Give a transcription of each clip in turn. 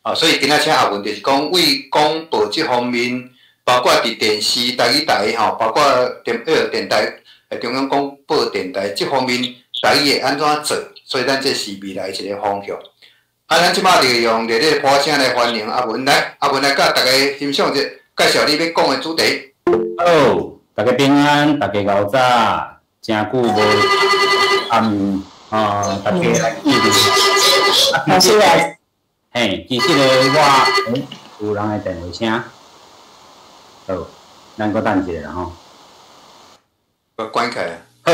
啊，所以今仔請阿文就是講為廣播這方面，包括佇電視台語台吼，包括電台、中央廣播電台這方面台語會按怎做，所以咱這是未來一個方向。啊，咱這擺就用熱烈鼓聲來歡迎阿文來，阿文來佮大家欣賞者介紹你欲講的主題。好，大家平安，大家𠢕早，誠久無暗啊，大家來見面。老師來。嘿，其實咧，我有人的電話聲。好，咱閣等一下啦吼。我關起來。好，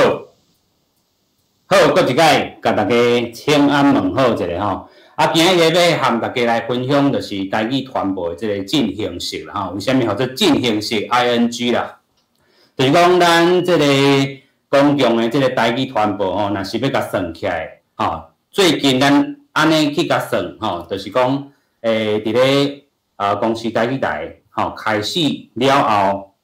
好，閣一擺，共大家請安問好一下吼。啊，今仔日欲和大家來分享，就是台語傳播的這個進行式啦吼。為啥物號做進行式 ING 啦？就是講咱這個公共的這個台語傳播吼，若是欲共算起來吼，最近咱按呢去共算吼，就是講佇咧公視台語台吼開始了後，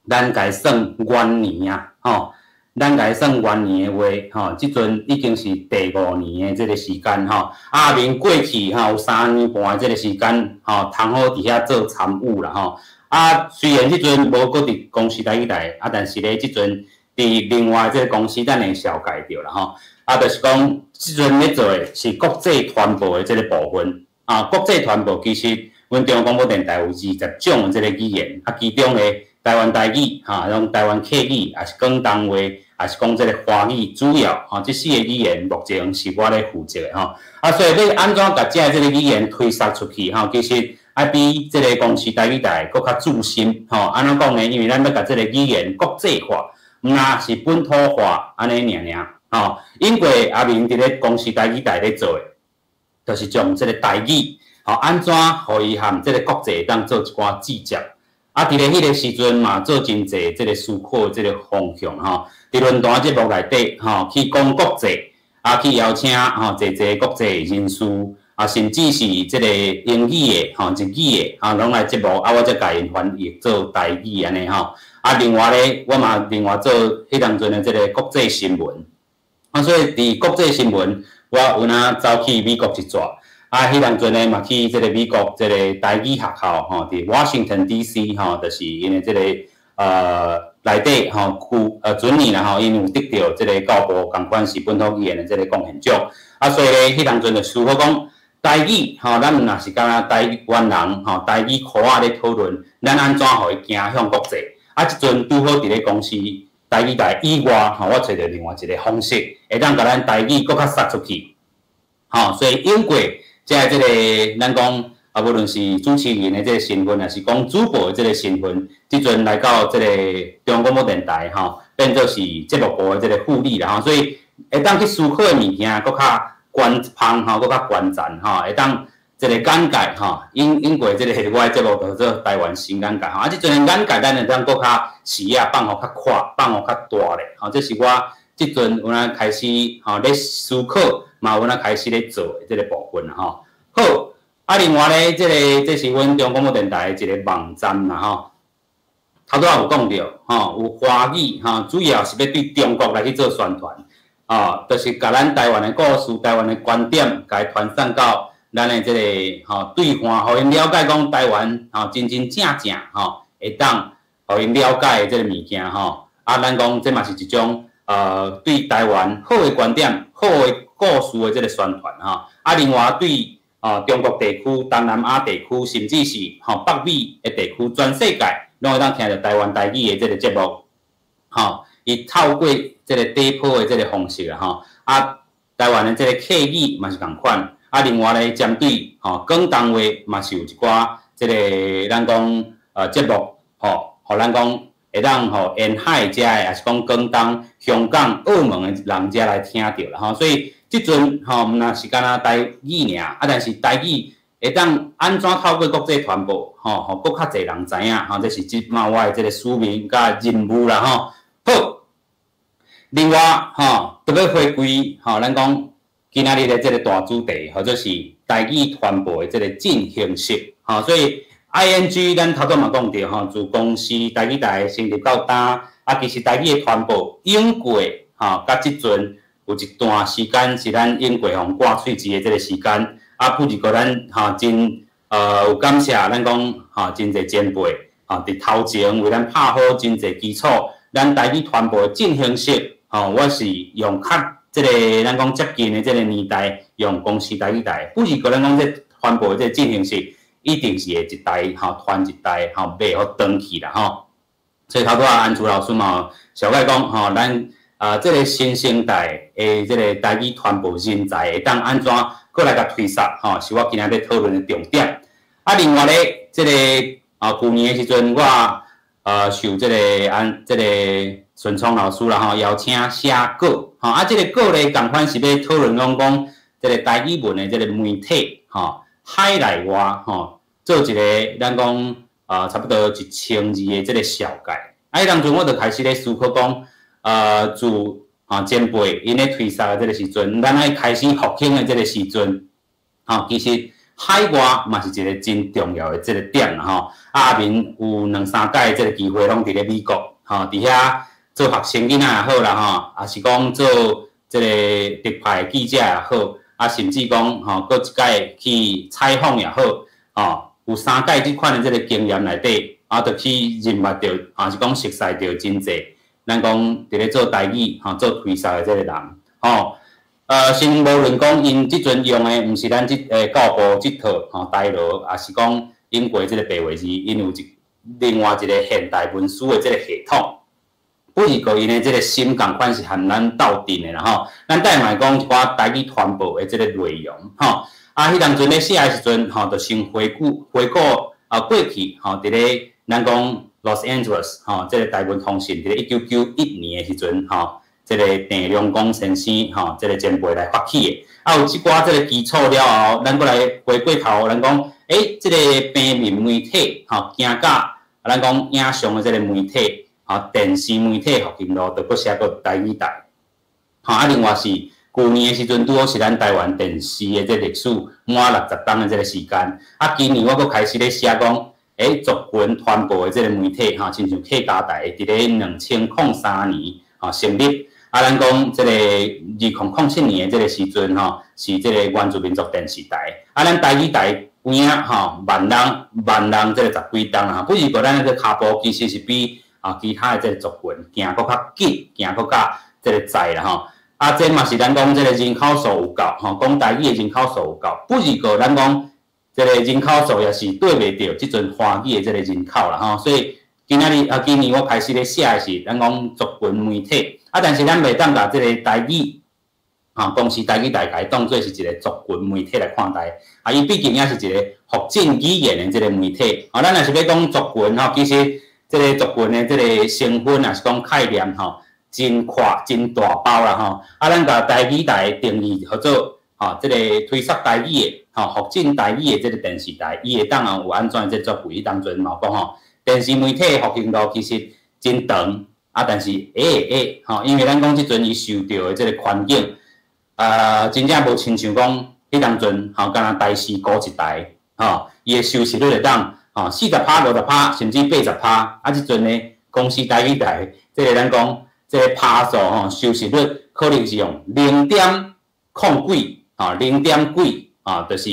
咱共算元年啊吼。咱共算元年的話，吼，這陣已經是第五年的這個時間吼。阿明過去吼有3年半的這個時間，吼，通好佇遐做參與啦吼。啊，雖然這陣無閣佇公視台語台，啊，但是咧，這陣佇另外這個公司，咱會紹介著啦吼。啊，就是講這陣咧做的是國際傳播的這個部分。啊，國際傳播其實，阮中央廣播電臺有20種的這個語言，啊，其中的台灣台語，哈，用台灣客語，抑是廣東話，抑是講這個華語，主要吼，這四个語言目前是我咧負責的吼。啊，所以欲按怎共這個語言推捒出去吼，其實愛比這個公視台語台閣較注深吼。按怎講呢？因為咱欲共這個語言國際化，毋但是本土化按呢爾爾吼。因為阿明佇咧公視台語台咧做的，就是將這個台語吼按怎予伊和這個國際會當做一寡連接。啊，佇咧彼個時陣嘛，做真濟這個思考這個方向吼。佇論壇節目內底吼，去講國際，啊，去邀請吼濟濟國際人士，啊，甚至是這個英語的吼、日語的，啊，攏來節目，啊，我才共𪜶翻譯做台語按呢吼。啊，另外咧，我嘛另外做彼當陣的這個國際新聞。啊，所以佇國際新聞，我有影走去美國一逝。啊，彼當陣咧嘛去這個美國這個台語學校吼，佇 Washington D.C. 吼，就是𪜶的這個內底吼，舊準年啦吼，𪜶有得著這個教部仝款是本土語言的這個貢獻獎。啊，所以咧，彼當陣就思考講，台語吼，咱毋若是干焦台灣人吼，台語箍仔咧討論，咱按怎予伊行向國際？啊，這陣拄好佇咧公視台語台以外吼，我揣著另外一個方式，會當共咱台語閣較捒出去。吼，所以永過。這個咱講啊，無論是主持人的這個身份，抑是講主播的這個身份，這陣來到這個中央廣播電臺吼，變做是節目部的這個副理啦吼，所以會當去思考的物件，閣較寬泛吼，閣較寬層吼，會當這個眼界吼，永過這個我的節目叫做台灣新眼界吼，啊，這陣眼界咱會當閣較視野放予較闊，放予較大咧，吼，這是我這陣有影開始吼咧思考，嘛有影開始咧做的這個部分啦吼。好，啊，另外咧，這個這是阮中央廣播電臺的一個網站啦吼。頭拄仔有講著吼，有華語吼，主要是欲對中國來去做宣傳，吼，就是共咱台灣的故事、台灣的觀點，共伊傳送到咱的這個吼對岸，予𪜶了解講台灣吼真真正正吼會當予𪜶了解的這個物件吼。啊，咱講這嘛是一種對台灣好的觀點、好的故事的這個宣傳吼。啊，另外對中國地區、東南亞地區，甚至是吼北美的地區，全世界攏會當聽著台灣台語的這個節目，吼，伊透過這個短波的這個方式啦，吼，啊，台灣的這個客語嘛是仝款，啊，另外咧針對吼廣東話嘛是有一寡這個咱講節目，吼，予咱講會當予沿海遮的，抑是講廣東、香港、澳門的人遮來聽著啦，吼，所以。這陣吼，毋若是干焦台語爾，啊，但是台語會當按怎透過國際傳播，吼，予閣較濟人知影，吼，這是這擺我的這個使命佮任務啦，吼。好，另外吼，特欲回歸吼，咱講今仔日的這個大主題，或者是台語傳播的這個進行式，吼，所以 ING 咱頭拄嘛講著吼，自公視台語台成立到今，啊，其實台語的傳播永過吼，佮這陣。有一段時間是咱永過予掛喙佇的這個時間，啊，不是過咱吼真有感謝咱講吼真濟前輩吼佇頭前為咱拍好真濟基礎，咱台語傳播的進行式吼，我是用較這个咱講接近的這个年代用公視台語台，不是過咱講這傳播的這个進行式，一定是會一代吼傳一代吼，袂予斷去啦吼。所以頭拄仔安慈老師嘛，紹介講吼，咱啊這个新生代的這个台語傳播人才會當按怎閣來共推捒吼，是我今仔欲討論的重點。啊，另外咧，這个啊，舊年的時陣，我受這个安這个順聰老師啦吼邀請寫稿吼，啊，這个稿咧仝款是欲討論講講這个台語文的這个媒體吼，海內外吼，做一个咱講啊差不多1000字的這个紹介。啊，彼當陣我就開始咧思考講，自前輩𪜶咧推捒的這个時陣，咱愛開始復興的這个時陣，吼，其實海外嘛是一个真重要的這个點啦吼。啊，阿明有兩三擺這个機會，攏佇咧美國，吼，佇遐做學生囡仔也好啦吼，抑是講做這个特派記者也好，啊，甚至講吼，閣一擺去採訪也好，吼，有三擺這款的這个經驗內底，啊，就去認捌著，抑是講熟似著真濟。咱講佇咧做台語吼，做推捒的這个人，吼，先無論講𪜶這陣用的毋是咱這教部這套吼台羅，抑是講英國這个白話字，𪜶有一另外一个現代文書的這个系統，不是過𪜶的這个心仝款是和咱鬥陣的啦吼。咱等下嘛會講一寡台語傳播的這个內容吼。啊，彼當陣咧寫的時陣吼，就先回顧回顧啊過去吼，佇咧咱講 Los Angeles 吼，這个台文通信佇咧1991年的時陣吼，這个鄭良光先生吼，這个前輩來發起的。啊，有這寡這个基礎了後，咱閣來回過頭，咱講，欸，這个平面媒體吼，行到咱講影像的這个媒體，吼，電視媒體復興路，就閣寫閣台語台。吼，啊，另外是舊年的時陣，拄好是咱台灣電視的這歷史滿60冬的這个時間。啊，今年我閣開始咧寫講，欸，族群傳播的這个媒體，吼，親像客家台，佇咧2003年吼成立。啊，咱講這个2007年的這个時陣，吼，是這个原住民族電視台。啊，咱台語台有影吼，萬人萬人這个十幾冬啊，不是過咱這个跤步其實是比啊其他的這个族群行閣較緊，行閣較這个載啦吼。啊，這嘛是咱講這个人口數有夠，吼，講台語的人口數有夠，不是過咱講這个人口數也是對袂著這陣華語的這个人口啦吼，所以今仔日啊，今年我開始咧寫的是咱講族群媒體，啊，但是咱袂當共這个台語，吼，公視台語台共伊當做是一个族群媒體來看待，啊，伊畢竟也是一个復振語言的這个媒體，吼，咱若是欲講族群吼，其實這个族群的這个成分，抑是講概念吼，真闊真大包啦吼，啊，咱共台語台定義號做吼，這个推捒台語的，吼，復振台語的這个電視台，伊會當有按怎這作為？當陣嘛有講吼，電視媒體的復興路其實真長，啊，但是會會吼，因為咱講這陣伊受著的這个環境，真正無親像講彼當陣吼，敢若台視孤一台，吼，伊的收視率會當吼40趴、50趴，甚至80趴，啊，這陣呢，公視台語台，這个咱講這个趴數吼，收視率可能是用零點空幾，吼，零點幾，吼，就是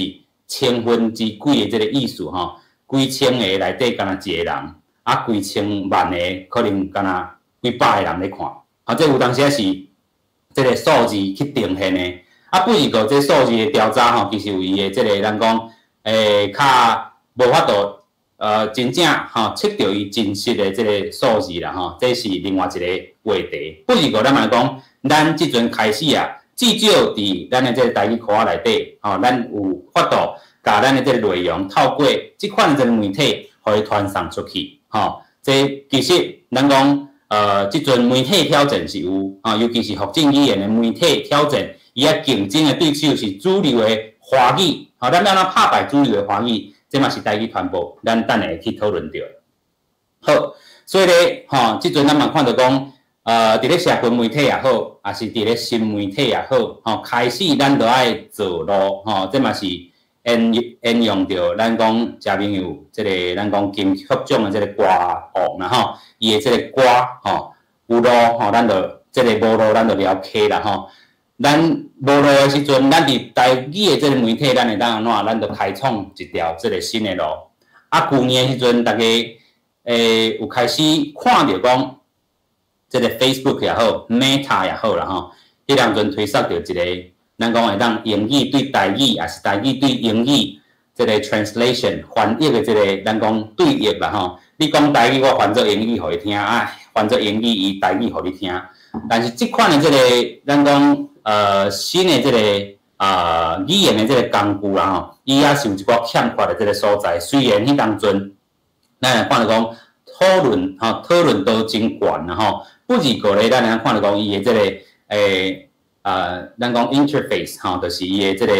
千分之幾的這个意思吼，幾千个內底敢若一個人，啊，幾千萬个可能敢若幾百個人咧看，啊，這有當時是這个數字去呈現的，啊，不是過這數字的調查吼，其實有伊的這个咱講，較無法度，真正吼測著伊真實的這个數字啦吼，這是另外一个話題。不是過咱嘛講，咱這陣開始啊，至少佇咱的這个台語科內底，吼，咱有法度共咱的這个內容透過這款的這个媒體，予伊傳送出去，吼。這其實咱講，這陣媒體挑戰是有，吼，尤其是復振語言的媒體挑戰，伊仔競爭的對手是主流的華語，吼，咱欲按怎拍敗主流的華語？這嘛是台語傳播，咱等下會去討論著。好，所以咧，吼，這陣咱嘛看著講，佇咧社群媒體也好，抑是佇咧新媒體也好，吼，開始咱就愛做路，吼，這嘛是沿沿用著咱講誠朋友這个咱講金曲獎的這个歌王啦吼，伊的這个歌吼，有路吼，咱就這个無路，咱就撩溪啦吼。咱無路的時陣，咱佇台語的這个媒體，咱會當按怎？咱就開創一條這个新的路。啊，舊年的時陣，大家有開始看著講，這个 Facebook 也好，Meta 也好啦吼，彼當陣推捒著一个，咱講會當英語對台語，抑是台語對英語，這个 translation 翻譯的這个，咱講對譯啦吼。你講台語，我翻做英語予伊聽，啊，翻做英語，伊台語予你聽。但是這款的這个，咱講新的這个語言的這个工具啦吼，伊也是有一寡欠缺的這个所在。雖然彼當陣，咱會看著講討論吼，討論度真懸啦吼。不過咧，咱會看著講伊的這个咱講 interface 吼，就是伊的這个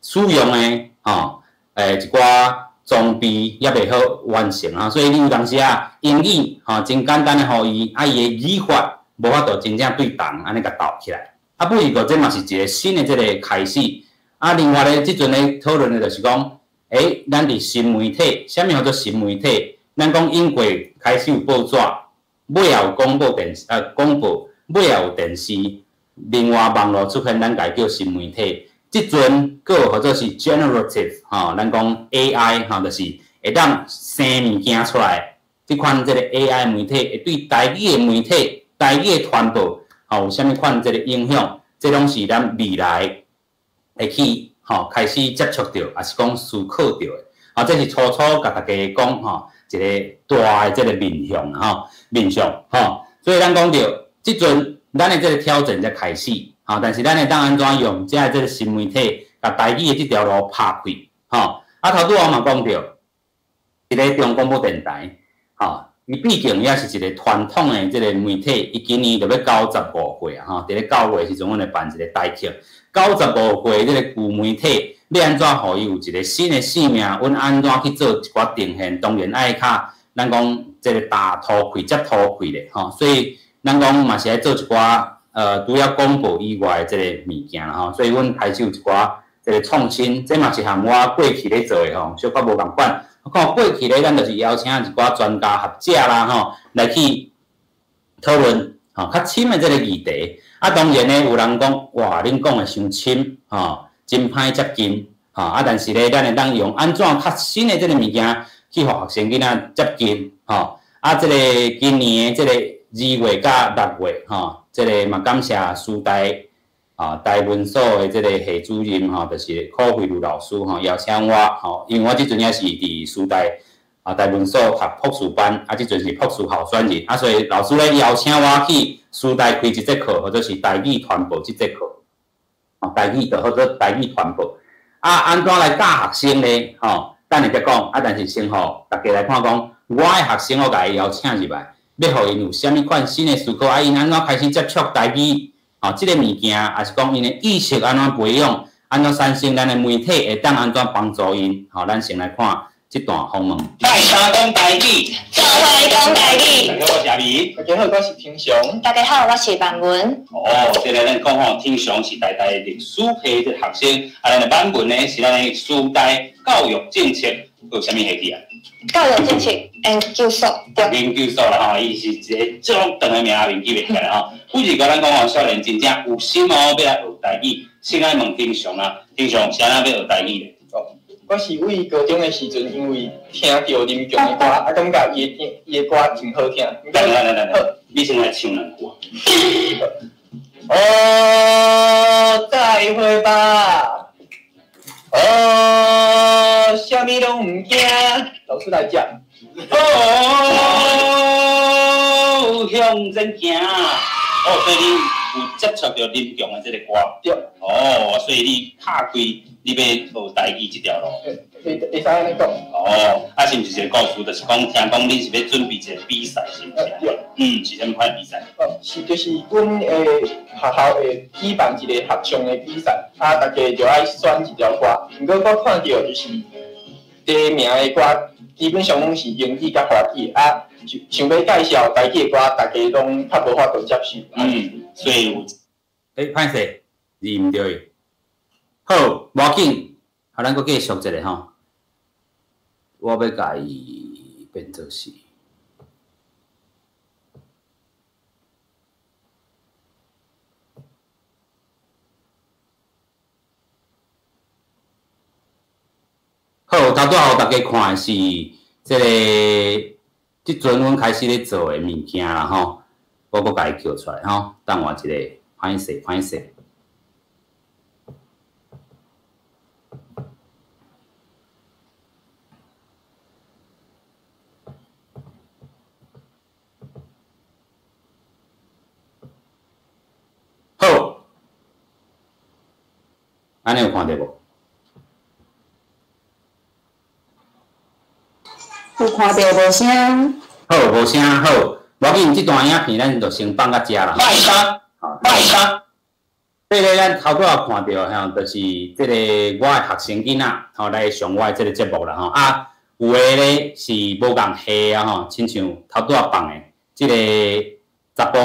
使用的吼，一寡裝備猶未好完成啊，所以你有當時啊，英語吼真簡單的予伊，啊伊的語法無法度真正對同按呢共鬥起來。啊，不過這嘛是一个新的這个開始。啊，另外咧，這陣咧討論的就是講，咱佇新媒體，啥物號做新媒體？咱講英國開始有報紙，尾後有廣播電視，廣播尾後有電視，另外網路出現，咱共伊叫新媒體。這陣閣有號做是 generative 吼，咱講 AI 吼，就是會當生物件出來。這款這个 AI 媒體會對台語的媒體、台語的傳播，吼有啥物款這个影響？這攏是咱未來會去吼開始接觸著，抑是講思考著的。吼，這是初初共大家講吼一个大的這个面向吼，面向吼。所以咱講著，這陣咱的這个挑戰才開始。吼，但是咱會當按怎用遮的這个新媒體，共台語的這條路拍開，吼。啊，頭拄仔我嘛講著，一个中央廣播電臺，吼，伊畢竟也是一个傳統的這个媒體，伊今年就欲95歲啊，吼，佇咧9月的時陣，阮會辦一个台慶，95歲這个舊媒體，欲按怎予伊有一个新的生命？阮按怎去做一寡呈現？當然愛較，咱講這个大塗開、接塗開咧，吼，所以咱講嘛是愛做一寡。除了廣播以外的這个物件啦吼，所以阮開始有一寡這个創新，這嘛是和我過去咧做的吼，小可無仝款。我看過去咧，咱就是邀請一寡專家學者啦吼，來去討論吼較深的這个議題。啊，當然咧，有人講哇，恁講的傷深吼，真歹接近吼。啊，但是咧，咱會當用按怎較新的這个物件去予學生囡仔接近吼。啊，這个今年的這个2月佮6月吼。這个嘛感謝師大啊台文所的這个系主任吼，就是柯慧茹老師吼，邀請我吼，因為我這陣也是佇師大啊台文所讀博士班，啊這陣是博士候選人，啊所以老師咧邀請我去師大開一節課，或者是台語傳播這節課，哦台語就號做台語傳播，啊按怎來教學生咧？吼，等下再講，啊但是先予大家來看講，我的學生我共伊邀請入來。欲予𪜶有啥物款新的思考，啊，𪜶按怎開始接觸台語，吼，這个物件，抑是講𪜶的意識按怎培養，按怎產生咱的媒體會當按怎幫助𪜶，吼，咱先來看這段訪問。拜三講台語，做伙講台語。大家好，我是阿明。大家好，我是天祥。大家好，我是萬文。哦，這个咱講吼，天祥是台大歷史系的學生，啊，咱的萬文呢是咱的師大教育政策有啥物系去啊？教育政策研究所，對。研究所啦吼，伊是一个足長的名，阿明記袂起來吼。不是講咱講吼，少年真正有心哦，欲來學台語，先愛問天祥啊，天祥是按怎欲學台語的？哦，我是對高中的時陣，因為聽著林強的歌，啊，感覺伊的歌真好聽。來來來來，你先來唱兩句。哦，再會吧。哦，啥物攏毋驚，老師來講。哦，向前行。哦，所以你有接觸著林強的這个歌。對。哦，所以你拍開，你欲學台語這條路。會使按呢講。哦，啊，是毋是一個故事？就是講，聽講恁是欲準備一個比賽，是毋是？對。嗯，是啥物款比賽？哦，是就是阮的學校會舉辦一個合唱的比賽，啊，大家就愛選一條歌。毋過我看著就是第一名的歌，基本上攏是英語佮華語，啊，想欲介紹台語的歌，大家攏較無法度接受。嗯，所以有。歹勢，字毋對。好，無要緊，啊，咱閣繼續一下吼。我欲共伊變做是。好，頭拄仔予大家看的是這個這陣阮開始咧做的物件啦吼，我閣共伊抾出來吼，等我一下，歹勢歹勢。好，按呢有看著無？有看著無聲。好，無聲好，無要緊，這段影片咱就先放到遮啦。麥當，麥當。這个咱頭拄仔看著吼，就是這个我的學生囡仔吼來上我的這個節目啦吼。啊，有的咧是無仝系啊吼，親像頭拄仔放的這个查埔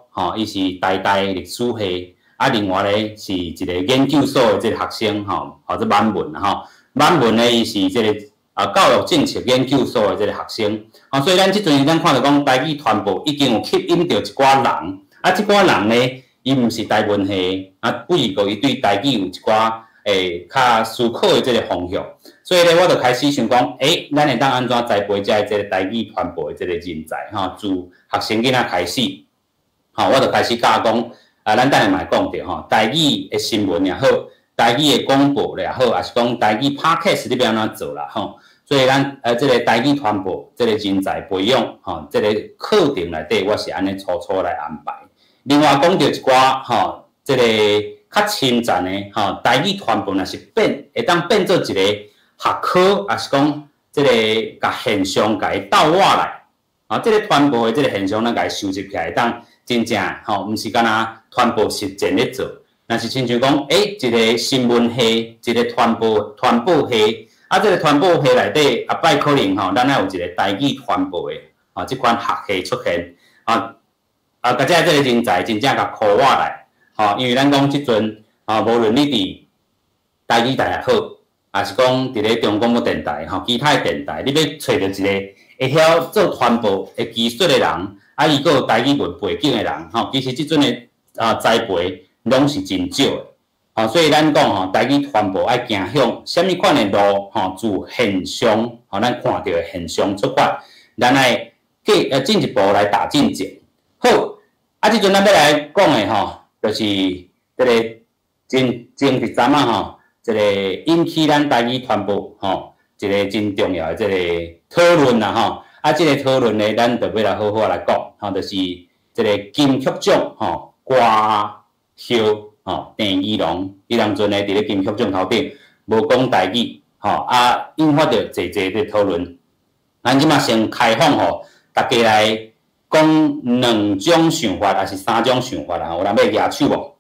吼，伊是台大歷史系，啊，另外咧是一个研究所的這個學生吼，號做滿文啦吼。滿文咧伊是這个啊教育政策研究所的這個學生。吼，所以咱這陣咱看著講台語傳播已經有吸引著一寡人，啊，這寡人咧，伊毋是台文系，啊，不如過伊對台語有一寡較思考的這個方向，所以咧，我就開始想講，欸，咱會當按怎栽培遮這個台語傳播的這個人才，吼，自學生囡仔開始，吼，我就開始教講，啊，咱等下嘛會講著吼，台語的新聞也好，台語的廣播也好，抑是講台語 Podcast 你欲按怎做啦，吼，所以咱這個台語傳播這個人才培養，吼，這個課程內底，我是按呢粗粗來安排。另外講著一寡吼，這个較深層的吼，台語傳播若是變，會當變做一个學科，抑是講這个共現象共伊鬥活來，啊，這个傳播的這个現象，咱共伊收集起來，會當真正吼，毋是干焦傳播實踐咧做，若是親像講，欸，一个新聞系，一个傳播系，啊，這个傳播系內底，後擺可能吼，咱愛有一个台語傳播的，吼，這款學系出現，啊。啊，共這個人才真正共箍活來，吼，因為咱講這陣，吼，無論你佇台語台也好，抑是講佇咧中央廣播電台，吼，其他的電台，你欲揣著一个會曉做傳播的技術的人，啊，伊閣有台語文背景的人，吼，其實這陣的啊栽培攏是真少的，吼，所以咱講吼，台語傳播愛行向啥物款的路，吼，自現象，吼，咱看著的現象出發，咱愛進一步來打進前。好，啊，這陣咱欲來講的吼，就是這个前前一陣仔吼，這个引起咱台語傳播吼，一个真重要的這个討論啦吼。啊，這个討論呢，咱就欲來好好來講，吼，就是這个金曲獎吼，歌后吼鄭宜農，彼當陣呢，佇咧金曲獎頭頂無講台語，吼，啊，引發著濟濟的討論。咱這馬先開放予大家來講兩種想法，抑是三種想法啦？有人欲舉手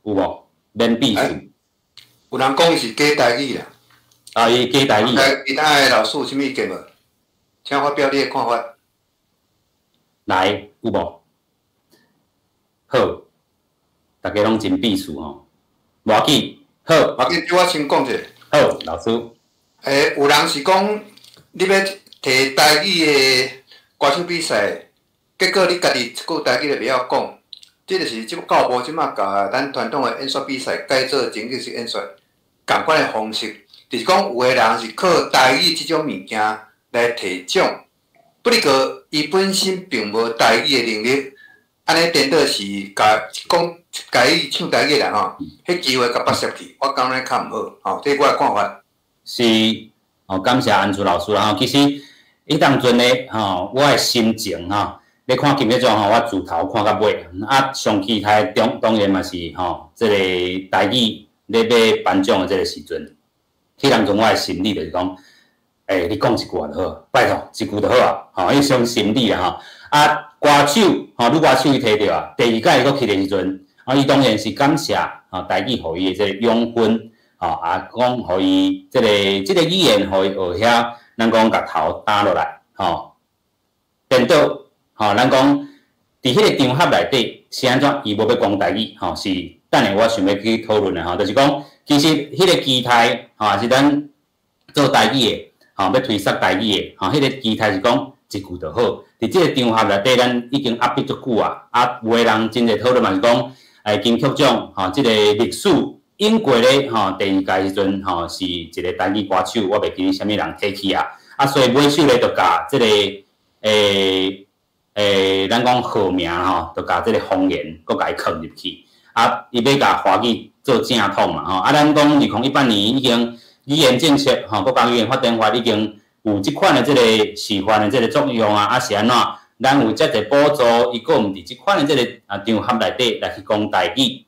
無？有無？免避暑。有人講伊是假台語啦。啊，伊假台語。其他的老師有啥物意見無？請發表你的看法。來，有無？好，大家攏真避暑吼。無要緊，好。無要緊，我先講一下。好，老師。欸，有人是講你欲提台語的歌手比賽，結果你家己一句台語都袂曉講，這就是這教育部這馬共咱傳統的演說比賽改做情景式演說，仝款的方式，就是講有的人是靠台語這種物件來提獎，不過伊本身並無台語的能力，按呢顛倒是共講台語唱台語的人吼，彼機會共剝削去，我感覺較毋好，吼，這是我的看法。是，哦，感謝安珠老師啦吼。其實，彼當陣咧，吼，我的心情吼，咧看金曲獎吼，我自頭看到尾，啊，上期待當然嘛是吼，這個台語咧欲頒獎的這個時陣，彼當陣我的心理就是講，欸，你講一句就好，拜託，一句就好啊，吼，彼種心理啊吼。啊，歌手吼，女歌手伊提著啊，第二屆伊閣去的時陣，啊，伊當然是感謝吼台語予伊的這個養分。吼，啊，講予伊這个語言，予伊學遐，咱講共頭擔落來，吼，顛倒，吼，咱講佇彼个場合內底是按怎，伊無欲講台語，吼，是等下我想欲去討論的吼，就是講其實彼个期待，吼，也是咱做台語的，吼，欲推捒台語的，吼，彼个期待是講一句就好。佇這个場合內底，咱已經壓迫足久啊，啊，有的人真濟討論嘛是講，欸，金曲獎，吼，這个歷史。英國咧吼，第二屆時陣吼是一個台語歌手，我袂記得啥物人提起啊，啊，所以尾首咧就共這個咱講號名吼，就共這個方言閣共伊囥入去，啊，伊欲共華語做正統嘛吼，啊，咱講2018年已經語言政策吼，國家語言發展法已經有這款的這個示範的這個作用啊，啊是按怎？咱有遮濟補助，伊閣毋佇這款的這個啊場合內底來去講台語。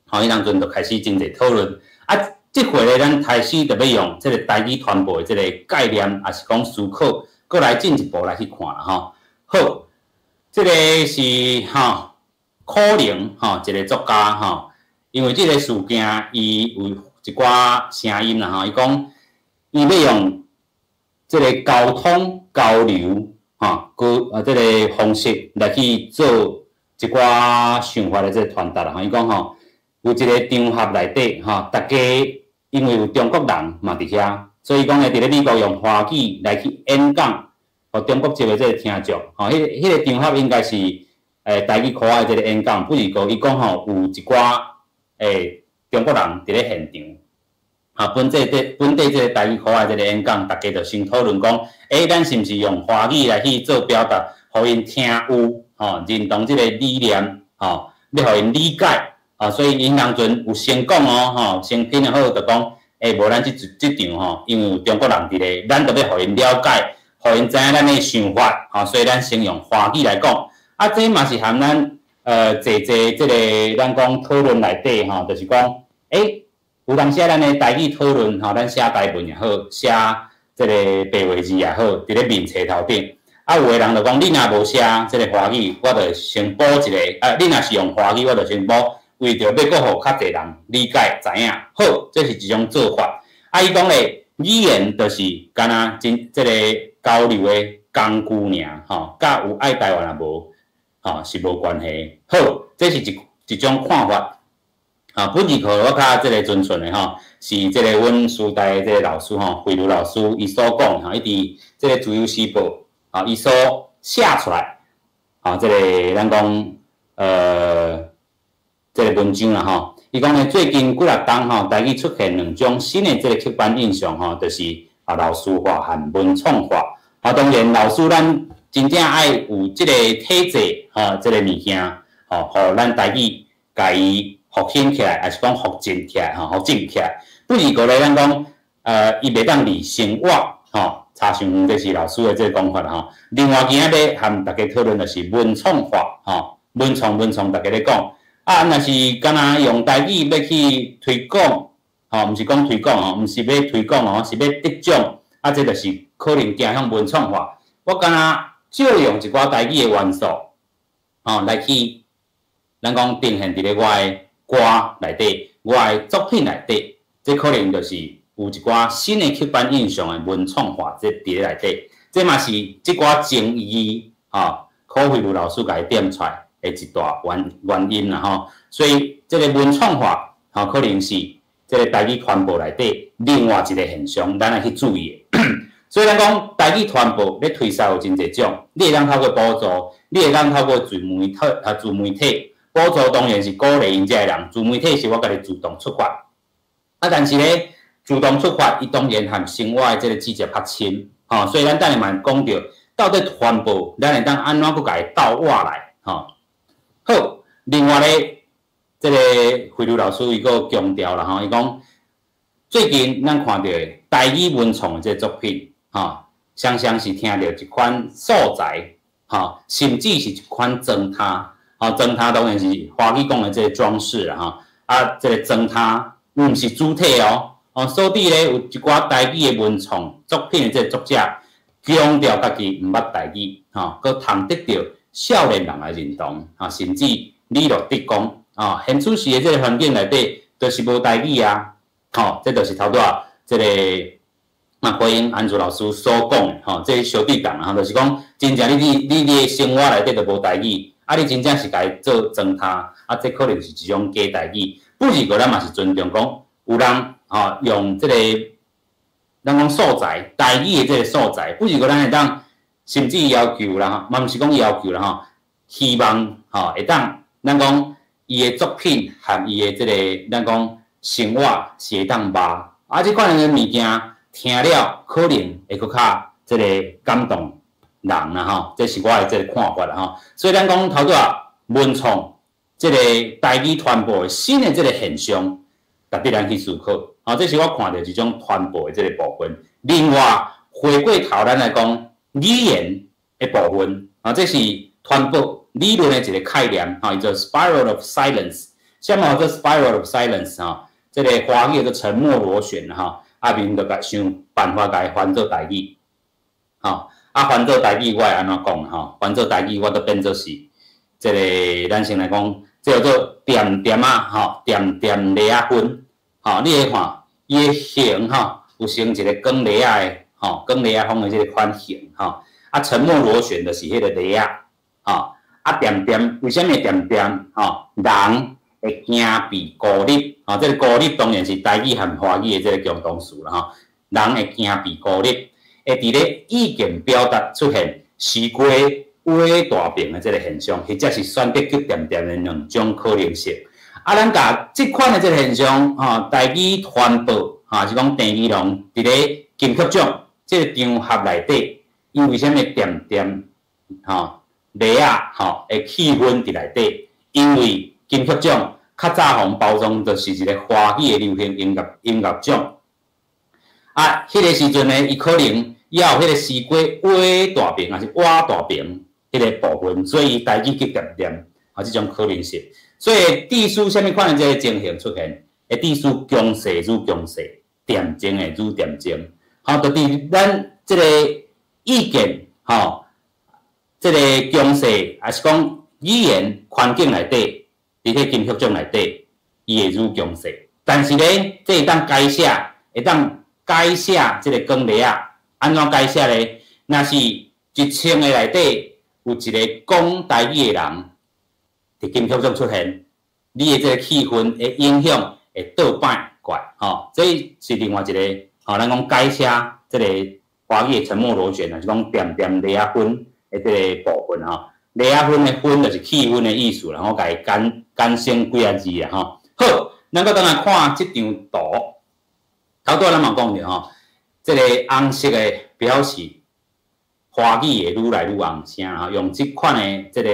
吼，彼當陣就開始真濟討論。啊，這回咧，咱開始就欲用這個台語傳播的這個概念，抑是講思考，閣來進一步來去看啦吼。好，這個是吼，可能吼一個作家吼，因為這個事件，伊有一寡聲音啦吼，伊講伊欲用這個溝通交流吼，閣啊這個方式來去做一寡想法的這個傳達啦吼。伊講吼，有一個場合內底吼，大家因為有中國人嘛佇遐，所以講咧，佇咧美國用華語來去演講，予中國籍的這個聽眾，吼，彼個場合應該是台語科的這個演講，不是講伊講吼有一寡中國人佇咧現場，哈，本地這個台語科的這個演講，大家就先討論講，咱是毋是用華語來去做表達，予𪜶聽有，吼，認同這個理念，吼，欲予𪜶理解。啊，所以𪜶當陣有先講哦，吼，先聽好就講，無咱這這場吼，因為有中國人佇咧，咱就欲予𪜶了解，予𪜶知影咱的想法，吼，所以咱先用華語來講。啊，這嘛是含咱濟濟這個咱講討論內底吼，就是講，有當時咱的台語討論吼，咱寫台文也好，寫這個白話字也好，佇咧面冊頭頂。啊，有的人就講，你若無寫這個華語，我就先補一個；啊，你若是用華語，我就先補。為著欲閣予較濟人理解知影，好，這是一種做法。啊，伊講咧，語言就是敢若真這個交流的工具爾，吼，佮有愛台灣抑無，吼，是無關係。好，這是一種看法。啊，本節課我較這個尊順的吼，是這個阮師大的這個老師吼，惠如老師伊所講吼，伊佇這個自由時報啊，伊所寫出來，啊，這個咱講這個文章啦吼，伊講咧最近幾若冬吼，台語出現兩種新的這個刻板印象吼，就是啊老師化和文創化。啊，當然老師咱真正愛有這個體制吼，這個物件吼，予咱台語共伊復興起來，抑是講復振起來吼，復振起來。不二個咧，咱講伊袂當離生活吼，差傷遠，這是老師的這個講法啦吼。另外今仔日和大家討論的是文創化吼，文創文創，大家咧講。啊，若是敢若用台語欲去推廣，吼，毋是講推廣吼，毋是欲推廣哦，是欲得獎，啊，這就是可能走向文創化。我敢若借用一寡台語的元素，吼，來去，咱講呈現佇咧我的歌內底，我的作品內底，這可能就是有一寡新的刻板印象的文創化，這佇咧內底，這嘛是這寡爭議，吼，柯惠如老師共伊點出來的一大原因啦吼，所以這個文創化吼，可能是這個台語傳播內底另外一個現象，咱愛去注意的。所以咱講台語傳播咧推銷有真濟種，你會當透過補助，你會當透過自媒體啊，自媒體補助當然是鼓勵𪜶遮的人，自媒體是我家己主動出發。啊，但是咧主動出發，伊當然和生活的這個枝節較深，吼，所以咱等下嘛講著，到底傳播咱會當按怎閣共伊倒倚來，吼。好，另外咧，這個惠如老師伊閣強調啦，吼，伊講最近咱看著的台語文創的這個作品，吼，常常是聽著一款素材，吼，甚至是一款裝呔，吼，裝呔當然是華語講的這個裝飾啦，吼，啊，這個裝呔毋是主體哦，哦，所以咧有一寡台語的文創作品的這個作者，強調家己毋捌台語，吼，閣通得著少年人的認同，啊，甚至李樂德講，啊，現此時的這個環境內底，就是無台語啊，吼，這就是頭拄仔這個嘛，回應安祖老師所講的，吼，這個相對仝啊，就是講，真正你的生活內底就無台語，啊，你真正是共伊做裝呔，啊，這可能是一種假台語。不二個，咱嘛是尊重講，有人吼用這個，咱講素材，台語的這個素材，不二個咱會當。甚至要求啦，吼，嘛毋是講要求啦，吼，希望吼會當，咱講伊的作品和伊的這個，咱講生活是會當肉，啊，這款的物件聽了可能會閣較這個感動人啦吼，這是我的這個看法啦吼。所以咱講頭拄仔文創這個台語傳播的新的這個現象，值得咱去思考。吼，這是我看著一種傳播的這個部分。另外，回過頭咱來講語言的部分，啊，這是傳播理論的一個概念，吼，叫做 spiral of silence。啥物叫做 spiral of silence？吼，這個華語叫做沉默螺旋，吼，阿明就共想辦法共伊翻做台語，吼，啊，翻做台語我會按怎講？吼，翻做台語我都變做是這個，咱先來講，這叫做恬恬仔，吼，恬恬螺仔薰，吼，你會看伊的形，吼，有成一個捲螺仔的，吼，捲螺仔風的這個款形，吼，啊，沉默螺旋就是彼個螺仔，吼，啊，恬恬，為啥物恬恬？吼，人會驚被孤立，吼，這個孤立當然是台語和華語的這個共同詞啦，吼，人會驚被孤立，會佇咧意見表達出現時過畫大餅的這個現象，或者是選擇極恬恬的兩種可能性。啊，咱共這款的這個現象，吼，台語傳播，吼，是講鄭宜農佇咧金曲獎這個場合內底，伊為啥物恬恬，吼，螺仔，吼，的氣氛佇內底？因為金曲獎較早予包裝就是一個華語的流行音樂音樂獎。啊，彼個時陣呢，伊可能猶有彼個西瓜畫大餅，抑是挖大餅彼個部分，所以伊台語極恬恬，啊，這種可能性。所以致使啥物款的這個情形出現？會致使強勢愈強勢，恬靜的愈恬靜。吼，就佇咱這個意見，吼，這個強勢，抑是講語言環境內底，佇彼金曲獎內底，伊會愈強勢。但是咧，這會當改寫，會當改寫這個捲螺仔，按怎改寫咧？若是一千个內底有一個講台語的人，佇金曲獎出現，你的這個氣氛會影響會倒擺過來，吼，這是另外一個，吼，咱講改寫這個華語的沉默螺旋，就是講恬恬螺仔薰的這個部分，吼。螺仔薰的薰就是氣氛的意思啦，我共伊簡簡省幾仔字啦，吼。好，咱閣轉來看這張圖，頭拄仔咱嘛講著吼，這個紅色的表示華語會愈來愈紅聲，吼，用這款的這個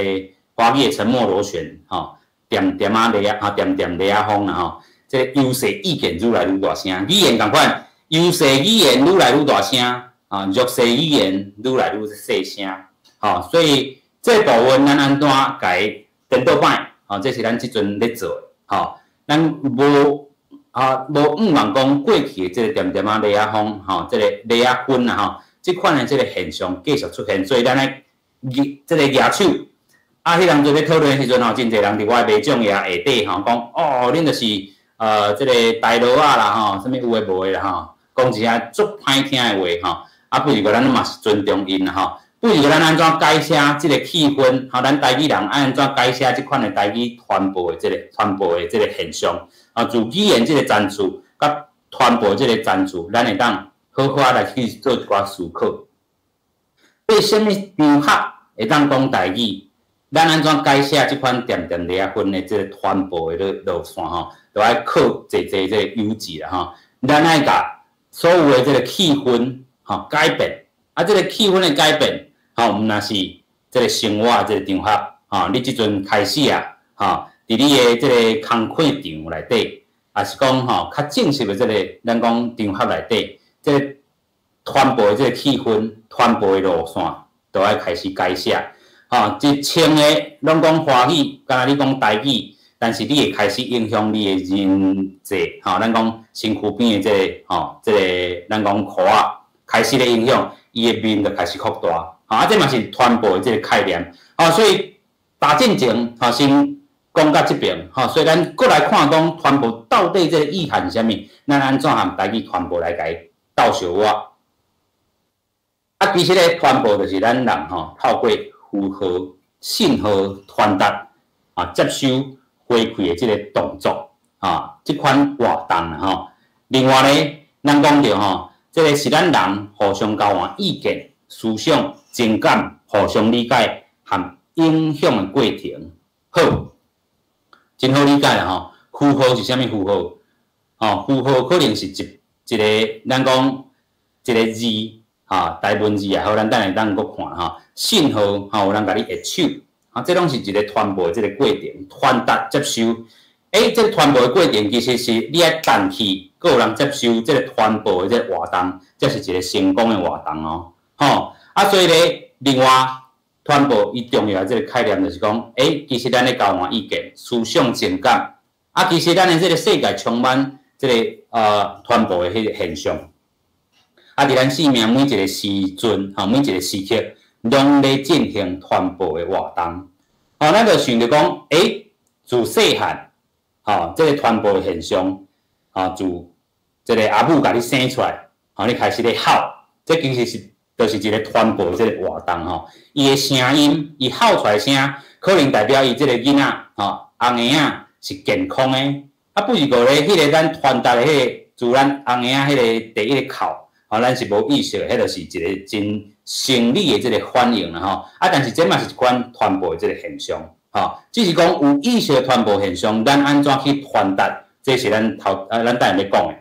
華語的沉默螺旋，吼，恬恬仔螺仔，吼，恬恬螺仔風啦，吼，這個優勢意見愈來愈大聲，語言仝款，優勢語言愈來愈大聲，啊，弱勢語言愈來愈細聲，吼，所以這部分咱按怎共伊顛倒擺，吼，這是咱這陣咧做的，吼，咱無啊無向望講過去的這個恬恬仔螺仔風，吼，這個螺仔薰啦，吼，這款的這個現象繼續出現，所以咱愛這個舉手。啊，彼當陣咧討論的時陣吼，真濟人佇我的麥眾頁下底吼講，哦，恁就是這個台羅仔啦吼，啥物有的無的啦吼，講一下足歹聽的話吼。啊，不過咱嘛是尊重𪜶啦吼。不過咱按怎改寫這個氣氛，吼，咱台語人愛按怎改寫這款的台語傳播的這個傳播的這個現象，啊，自語言這個層次，佮傳播這個層次，咱會當好好來去做一寡思考。對啥物場合會當講台語？咱按怎改寫這款恬恬螺仔薰的這個傳播的路線吼，就愛靠濟濟這個幼稚啦吼。咱愛共所有的這個氣氛吼改變，啊，這個氣氛的改變吼，毋但是這個生活這個場合吼，你這陣開始啊，吼，佇你的這個工課場內底，抑是講吼較正式的這個咱講場合內底，這個傳播的這個氣氛、傳播的路線，都愛開始改寫。吼，一千個攏講華語，敢若你講台語，但是你會開始影響你的人際，吼，咱講身軀邊的這個，吼，這個咱講箍仔開始咧影響，伊的面就開始擴大，吼，啊，這嘛是傳播的這個概念，吼，所以打進前，吼，先講到這邊，吼，所以咱閣來看講傳播到底這個意涵是啥物，咱按怎和台語傳播來共伊鬥相活。啊，其實咧傳播就是咱人吼透過符號、信號傳達啊，接收回饋的這個動作啊，這款活動啦吼。另外咧，咱講著吼，這個是咱人互相交換意見、思想、情感、互相理解和影響的過程。好，真好理解啦吼。符號是啥物符號？吼，符號可能是一一个，咱講一个字，吼，台文字也好，咱等下當閣看吼。信號，吼，有人共你握手，啊，這攏是一個傳播的這個過程，傳達接收。這個傳播的過程其實是你愛彈去，閣有人接收這個傳播的這個活動，才是一個成功的活動哦，吼。啊，所以咧，另外傳播伊重要的這個概念就是講，其實咱咧交換意見、思想、情感，啊，其實咱的這個世界充滿這個傳播的彼個現象。啊，佇咱生命每一個時陣，吼，每一個時刻，攏咧進行傳播的活動。吼，咱就想著講，自細漢，吼，這個傳播的現象，吼，自這個阿母共你生出來，吼，你開始咧吼，這其實是就是一個傳播的這個活動吼。伊的聲音，伊吼出來聲，可能代表伊這個囡仔，吼，紅嬰仔是健康的。啊，不是過咧，彼個咱傳達的彼個，自咱紅嬰仔彼個第一个哭，吼，咱是無意識的，彼就是一個真生理的這個反應啦吼。啊，但是這嘛是一款傳播的這個現象，吼。只是講有意識的傳播現象，咱按怎去傳達，這是咱頭啊，咱等下欲講的。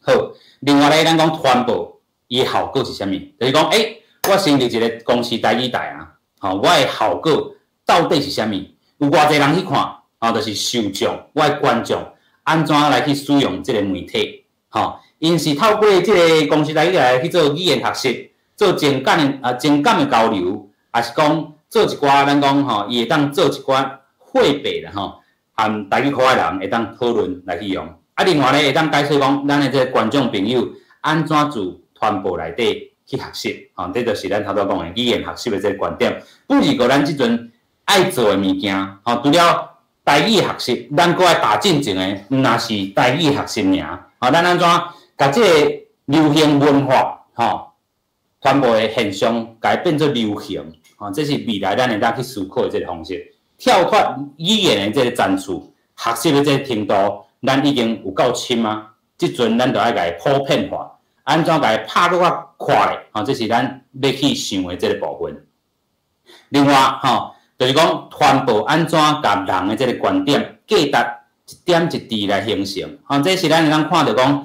好，另外咧，咱講傳播伊的效果是啥物？就是講，我成立一個公視台語台啊，吼，我的效果到底是啥物？有偌濟人去看，吼，就是受眾，我的觀眾按怎來去使用這個媒體，吼，𪜶是透過這個公視台語來去做語言學習，做情感的啊情感的交流，抑是講做一寡咱講吼，伊會當做一寡伙伴啦吼，和台語科的人會當討論來去用。啊，另外咧會當解說講，咱的這個觀眾朋友按怎自傳播內底去學習，吼，這就是咱頭拄講的語言學習的這個觀點。不是過咱這陣愛做的物件，吼，除了台語學習，咱閣愛打進前的，毋若是台語學習爾，吼，咱按怎共這個流行文化，吼，傳播的現象，共伊變做流行，吼，這是未來咱會當去思考的這個方式。跳脫語言的這個層次，學習的這個程度，咱已經有夠深啊！這陣咱就愛共伊普遍化，按怎共伊拍閣較快咧？吼，這是咱欲去想的這個部分。另外，吼，就是講傳播按怎共人的這個觀點、價值一點一滴來形成。吼，這是咱會當看著講，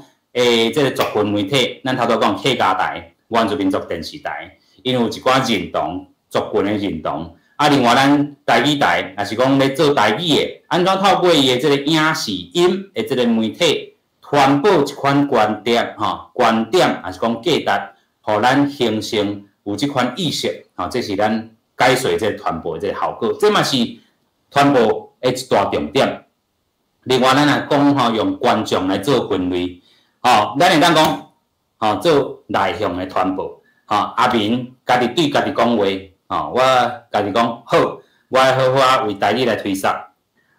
這個族群媒體，咱頭拄講客家台、原住民族電視台，𪜶有一寡認同族群的認同。啊，另外咱台語台，也是講咧做台語的，按怎透過伊的這個影視音的這個媒體，傳播一款觀點，吼，觀點，抑是講價值，予咱形成有這款意識，吼，這是咱解說這個傳播的這個效果，這嘛是傳播的一大重點。另外，咱若講吼，用觀眾來做分類，吼，咱會當講，吼，做內向的傳播，吼，阿明家己對家己講話。吼，我家己講好，我愛好好仔為台語來推捒。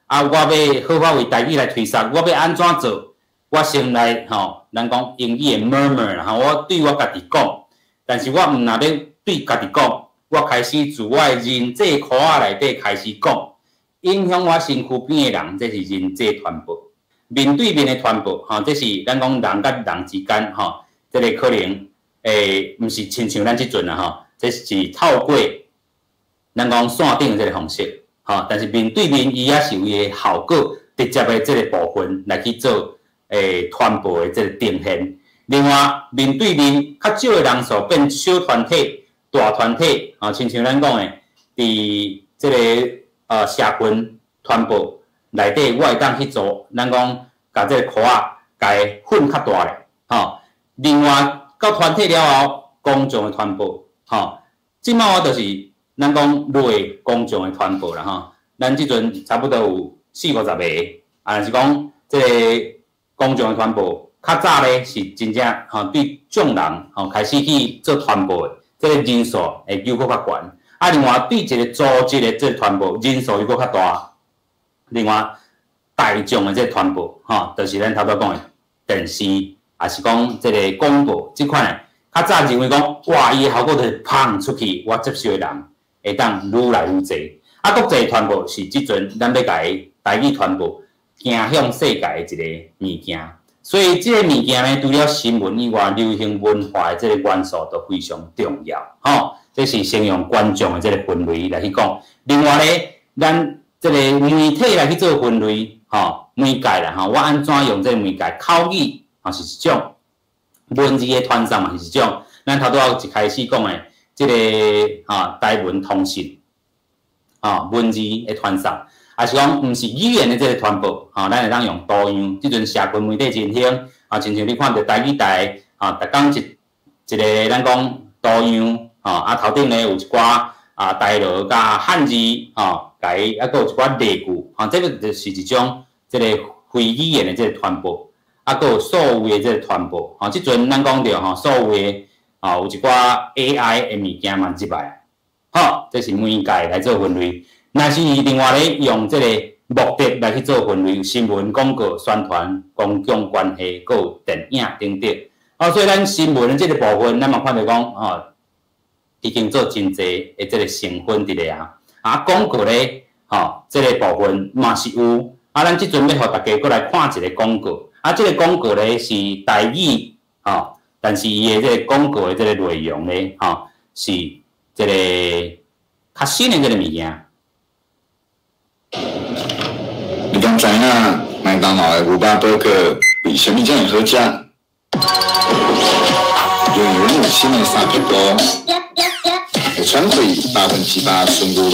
啊，我欲好好為台語來推捒，我欲按怎做？我先來吼，咱講英語的 murmur 啦，吼，我對我家己講，但是我毋若欲對家己講，我開始自我的人際箍仔內底開始講，影響我身軀邊的人，這是人際傳播，面對面的傳播，吼，這是咱講人佮人之間，吼，這個可能毋是親像咱這陣啦，吼，這是透過咱講線頂的這個方式，吼，但是面對面伊也是有伊的效果，直接的這個部分來去做傳播的這個呈現。另外，面對面較少的人數變小團體、大團體，吼，親像咱講的，佇這個社群傳播內底，我會當去做，咱講共這個箍仔共伊混較大咧，吼。另外，到團體了後，公眾的傳播，吼，這擺我就是咱講類公眾的傳播啦，吼。咱這陣差不多有四五十個，啊，若是講這個公眾的傳播，較早咧是真正吼對眾人吼開始去做傳播的，這個人數會又閣較懸。啊，另外對一個組織的這個傳播人數又閣較大。另外，大眾的這個傳播，吼，就是咱頭拄講的電視，抑是講這個廣播這款的，較早認為講，哇，伊的效果就是砰出去，我接受的人會當愈來愈濟。啊，國際傳播是這陣咱欲共伊台語傳播行向世界的一個物件。所以這個物件呢，除了新聞以外，流行文化的這個元素都非常重要，吼。這是先用觀眾的這個分類來去講。另外呢，咱這個媒體來去做分類，吼，媒介啦吼，我按怎用這个媒介？口語吼是一種，文字的傳送嘛是一種。咱頭拄仔一開始講的這个吼台文通訊，吼文字的傳送，抑是講毋是語言的這个傳播，吼，咱會當用圖樣。這陣社群媒體真興，啊，親像你看著台語台，吼，逐工一一个咱講圖樣，吼，啊頭頂咧有一寡啊台羅佮漢字，吼，共伊啊閣有一寡例句，吼，這个就是一種這个非語言的這个傳播，啊閣有數位的這个傳播，吼，這陣咱講著吼數位，吼有一寡 AI 的物件嘛入來，好，這是媒介來做分類。若是另外咧用這个目的來去做分類，新聞、廣告、宣傳、公共關係，閣有電影等等。哦，所以咱新聞的這个部分，咱嘛看著講，吼，已經做真濟的這个成分佇咧啊。啊，廣告咧，吼，這个部分嘛是有。啊，咱這陣欲予大家閣來看一个廣告。啊，這个廣告咧是台語，吼，但是伊的這个廣告的這个內容咧，吼，是這个較新的這个物件。你敢知影麥當勞的牛肉堡糕為啥物遮爾好食？因為阮有新的三撇步，會喘氣100%純牛肉，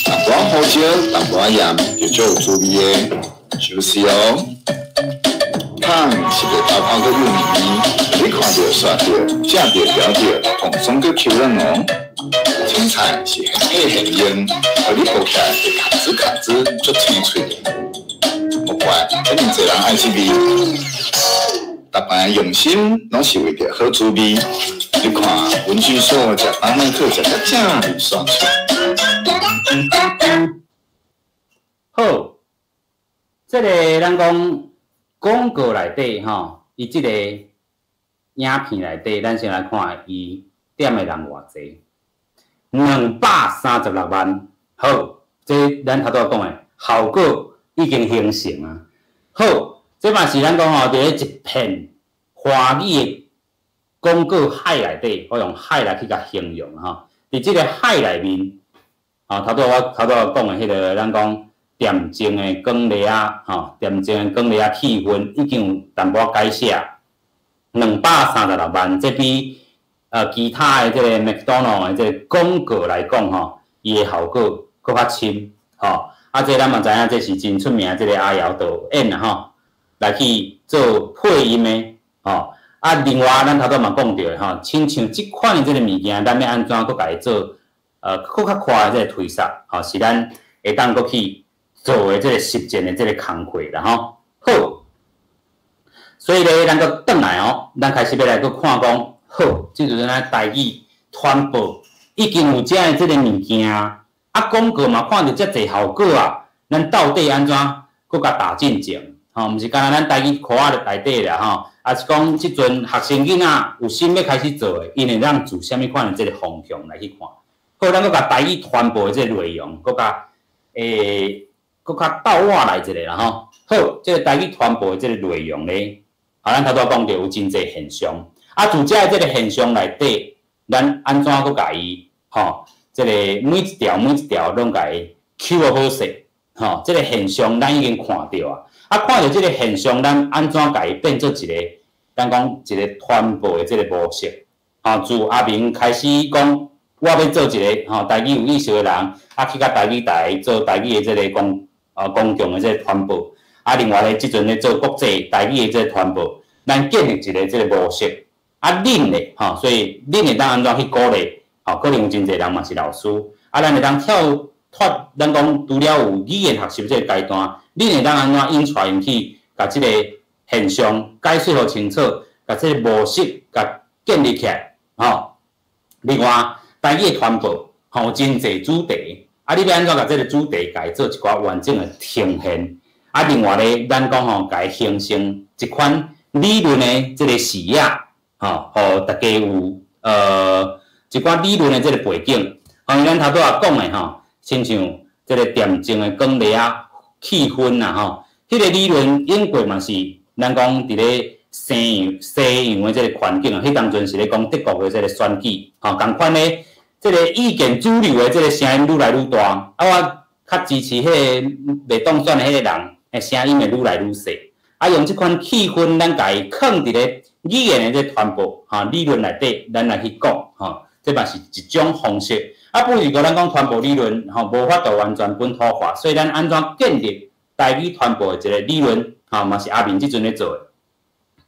淡薄仔胡椒，淡薄仔鹽，就足有滋味的，就是哦。湯是袂豆泡閣幼綿綿，你看著涮著，食著嚼著，蓬鬆閣 Q 軟哦。青菜是現火現用，予你剥起來會卡吱卡吱，足清脆的。莫怪遮爾濟人愛這味，逐擺用心攏是為著好滋味。你看，阮居所食班麥克食甲遮爾煞喙。好，這个咱講廣告內底吼，伊這个影片內底，咱先來看伊點的人偌濟，236萬。好，這咱頭拄仔講的效果已經形成啊。好，這嘛是咱講吼，佇咧一片華語的廣告海內底，我用海來去共形容吼。佇這个海內面，吼，頭拄仔我頭拄仔講的彼个，咱講恬靜的廣麗仔，吼，恬靜的廣麗仔氣氛已經有淡薄仔改寫，236萬，這比其他的這个麥當勞的這个廣告來講吼，伊的效果閣較深，吼。啊，這咱嘛知影，這是真出名，這个阿瑤導演啊吼，來去做配音的，吼。啊，另外咱頭拄嘛講著的吼，親像這款的這个物件，咱欲按怎閣共伊做，閣較快的這個推捒，吼，是咱會當閣去做的這个實踐的這个工課啦吼。好，所以咧，咱閣轉來哦，咱開始欲來閣看講，好，這陣咱台語傳播已經有遮的這个物件，啊，廣告嘛看著遮濟效果啊，咱到底按怎閣共打進前？吼，毋是干焦咱台語課仔內底啦吼，抑是講這陣學生囡仔有心欲開始做的，𪜶會當自啥物款的這个方向來去看？好，咱閣共台語傳播的這个內容，閣共閣較倒倚來一下啦吼。好，這个台語傳播的這个內容咧，啊，咱頭拄仔講著有真濟現象，啊，自遮的這个現象內底，咱按怎閣共伊吼，這个每一條每一條攏共伊抾予好勢，吼，這个現象咱已經看著啊。啊，看著這个現象，咱按怎共伊變做一個，咱講一個傳播的這個模式？吼，自阿明開始講，我欲做一個吼台語有意識的人，啊，去共台語台做台語的這个公共的這個傳播。啊，另外咧，這陣咧做國際台語的這個傳播，咱建立一個這個模式。啊，恁咧，吼，所以恁會當按怎去鼓勵？吼，可能有真濟人嘛是老師，啊，咱會當跳脫，咱講除了有語言學習這個階段，恁會當按怎引帶𪜶去，共這個現象解釋予清楚，共這個模式共建立起來，吼。另外，台語的傳播，吼，有真濟主題，啊，你欲按怎共這個主題共伊做一寡完整的呈現？啊，另外咧，咱講吼，共伊形成一款理論的這個視野，吼，予大家有一寡理論的這個背景。吼，咱頭拄仔講的吼，親像這個恬靜的廣麗仔氣氛啦，吼，彼個理論英國嘛是，咱講佇咧西洋的這個環境啊，彼當陣是咧講德國的這個選舉，吼，仝款咧，這個意見主流的這個聲音愈來愈大，啊，我較支持彼個袂當選的彼個人，聲音會愈來愈細。啊，用這款氣氛，咱共伊囥佇咧語言的這傳播吼理論內底，咱來去講吼，這嘛是一種方式。啊，不如果咱講傳播理論吼，無法度完全本土化，所以咱按怎建立台語傳播的一個理論吼，嘛是阿明這陣咧做的。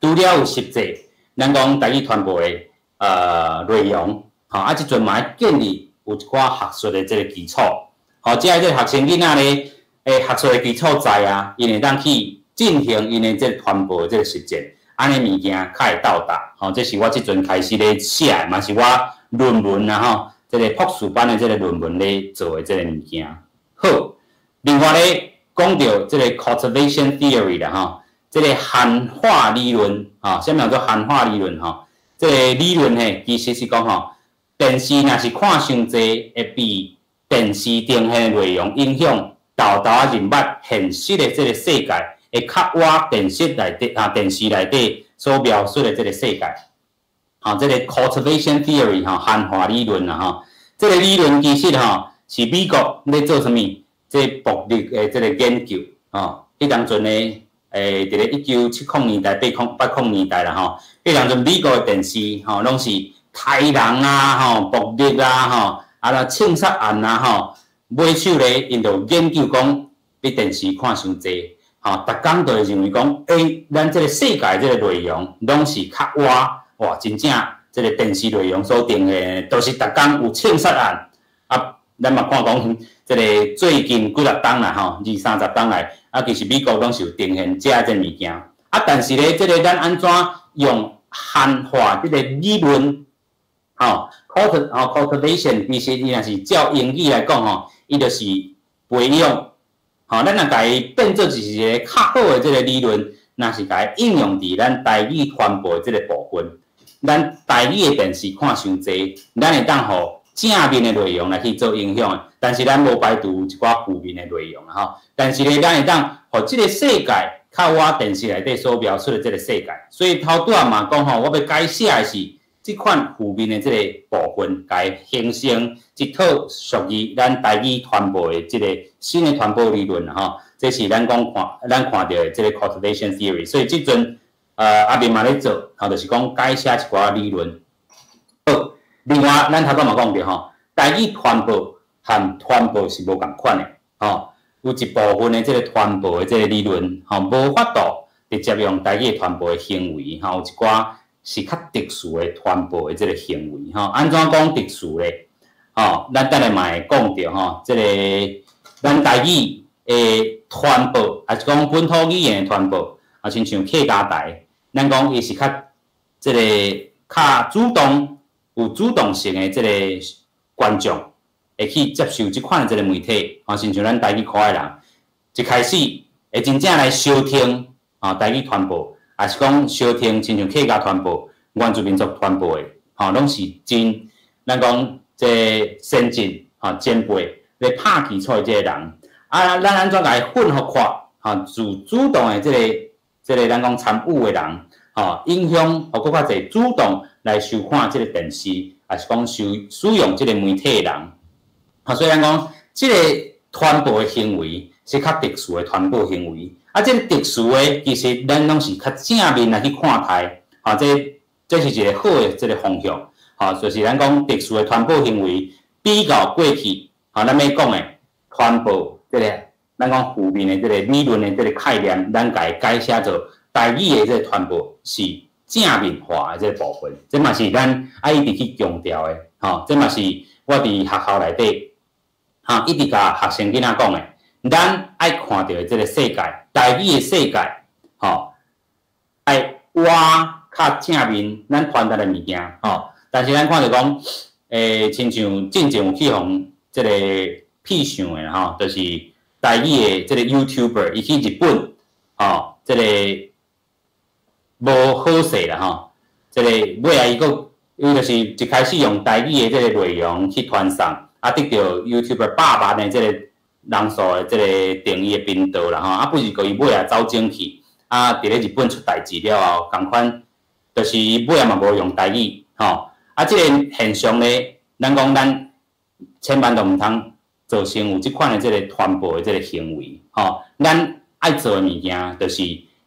除了有實際，咱講台語傳播的內容，吼啊，這陣嘛愛建立有一寡學術的這個基礎，吼，這个這個學生囡仔咧，學術的基礎在啊，𪜶會當去進行𪜶的這個傳播的這個實踐，按呢物件較會到達，吼，這是我這陣開始咧寫的，嘛是我論文啊吼，這個博士班的這個論文咧做的這個物件。好，另外咧講著這個 cultivation theory 啦吼，這個涵化理論，吼，啥物叫做涵化理論吼？這個理論嘿，其實是講吼，電視若是看傷濟，會被電視呈現的內容影響，沓沓仔認捌現實的這個世界，會較倚電視內底啊，電視內底所描述的這個世界。吼，這個 cultivation theory 吼，涵化理論啦吼，這個理論其實吼是美國咧做啥物？這暴力的這個研究吼，彼當陣咧，佇咧1970年代、80年代啦吼，彼當陣美國的電視吼，攏是刣人啊吼，暴力啊吼，啊啦槍殺案啊吼，尾手咧，𪜶就研究講，你電視看傷濟，吼，逐工就會認為講，咱這個世界這個內容攏是較倚，哇，真正這個電視內容所呈現，都是逐工有槍殺案，啊，咱嘛看講，這個最近幾十冬啦吼，二三十冬來，啊，其實美國攏是有呈現這這物件，啊，但是咧，這個咱按怎用涵化這個理論，吼，cultivation 其實伊若是照英語來講吼，伊就是培養，吼，咱若共伊變做是一個較好的這個理論，若是共伊應用佇咱台語傳播的這個部分，咱台語的電視看傷濟，咱會當予正面的內容來去做影響，但是咱無排除一寡負面的內容吼。但是咧，咱會當予這個世界較倚電視內底所描述的這個世界。所以頭拄仔嘛講吼，我欲改寫的是這款負面的這個部分，共伊形成一套屬於咱台語傳播的這個新的傳播理論吼。這是咱講看，咱看著的這個 cultivation theory。所以這陣阿明嘛咧做，吼，就是講改寫一寡理論。好，另外，咱頭拄嘛講著吼，台語傳播和傳播是無仝款的，吼，有一部分的這個傳播的這個理論，吼，無法度直接用台語傳播的行為，吼，有一寡是較特殊的傳播的這個行為，吼，按怎講特殊咧？吼，咱等下嘛會講著吼，這個咱台語的傳播，抑是講本土語言的傳播，啊，親像客家台，咱講伊是較這個較主動。有主動性的這個觀眾會去接受這款的這個媒體，吼，親像咱台語科的人，一開始會真正來收聽啊台語傳播，抑是講收聽親像客家傳播、原住民族傳播的，吼，攏是真咱講這先進吼前輩咧拍基礎的這個人，啊，咱按怎共伊訓予闊，吼，自主動的這個咱講參與的人，吼，影響予閣較濟主動來收看這個電視，抑是講使用這個媒體的人，啊，所以咱講這個傳播的行為是較特殊的傳播行為，啊，這個特殊的其實咱攏是較正面來去看待，啊，這是一個好的這個方向，吼，就是咱講特殊的傳播行為比較過去，吼，咱欲講的傳播這個，咱講負面的這個理論的這個概念，咱共伊改寫做台語的這個傳播是正面化的這個部分，這嘛是咱愛一直去強調的，吼，這嘛是我佇學校內底，吼，一直共學生囡仔講的，咱愛看著的這個世界，台語的世界，吼，愛倚較正面，咱傳達的物件，吼，但是咱看著講，親像進前有去予這個痞相的吼，就是台語的這個 YouTuber，伊去日本，吼，這個無好勢啦吼，這個尾仔伊閣，伊就是一開始用台語的這個內容去傳送，啊，得著 YouTuber 百萬的這個人數的這個訂閱的頻道啦吼，啊，不是閣伊尾仔走精去，啊，佇咧日本出代誌了後，仝款，就是伊尾仔嘛無用台語，吼，啊，這個現象咧，咱講咱千萬都毋通造成有這款的這個傳播的這個行為，吼，咱愛做的物件，就是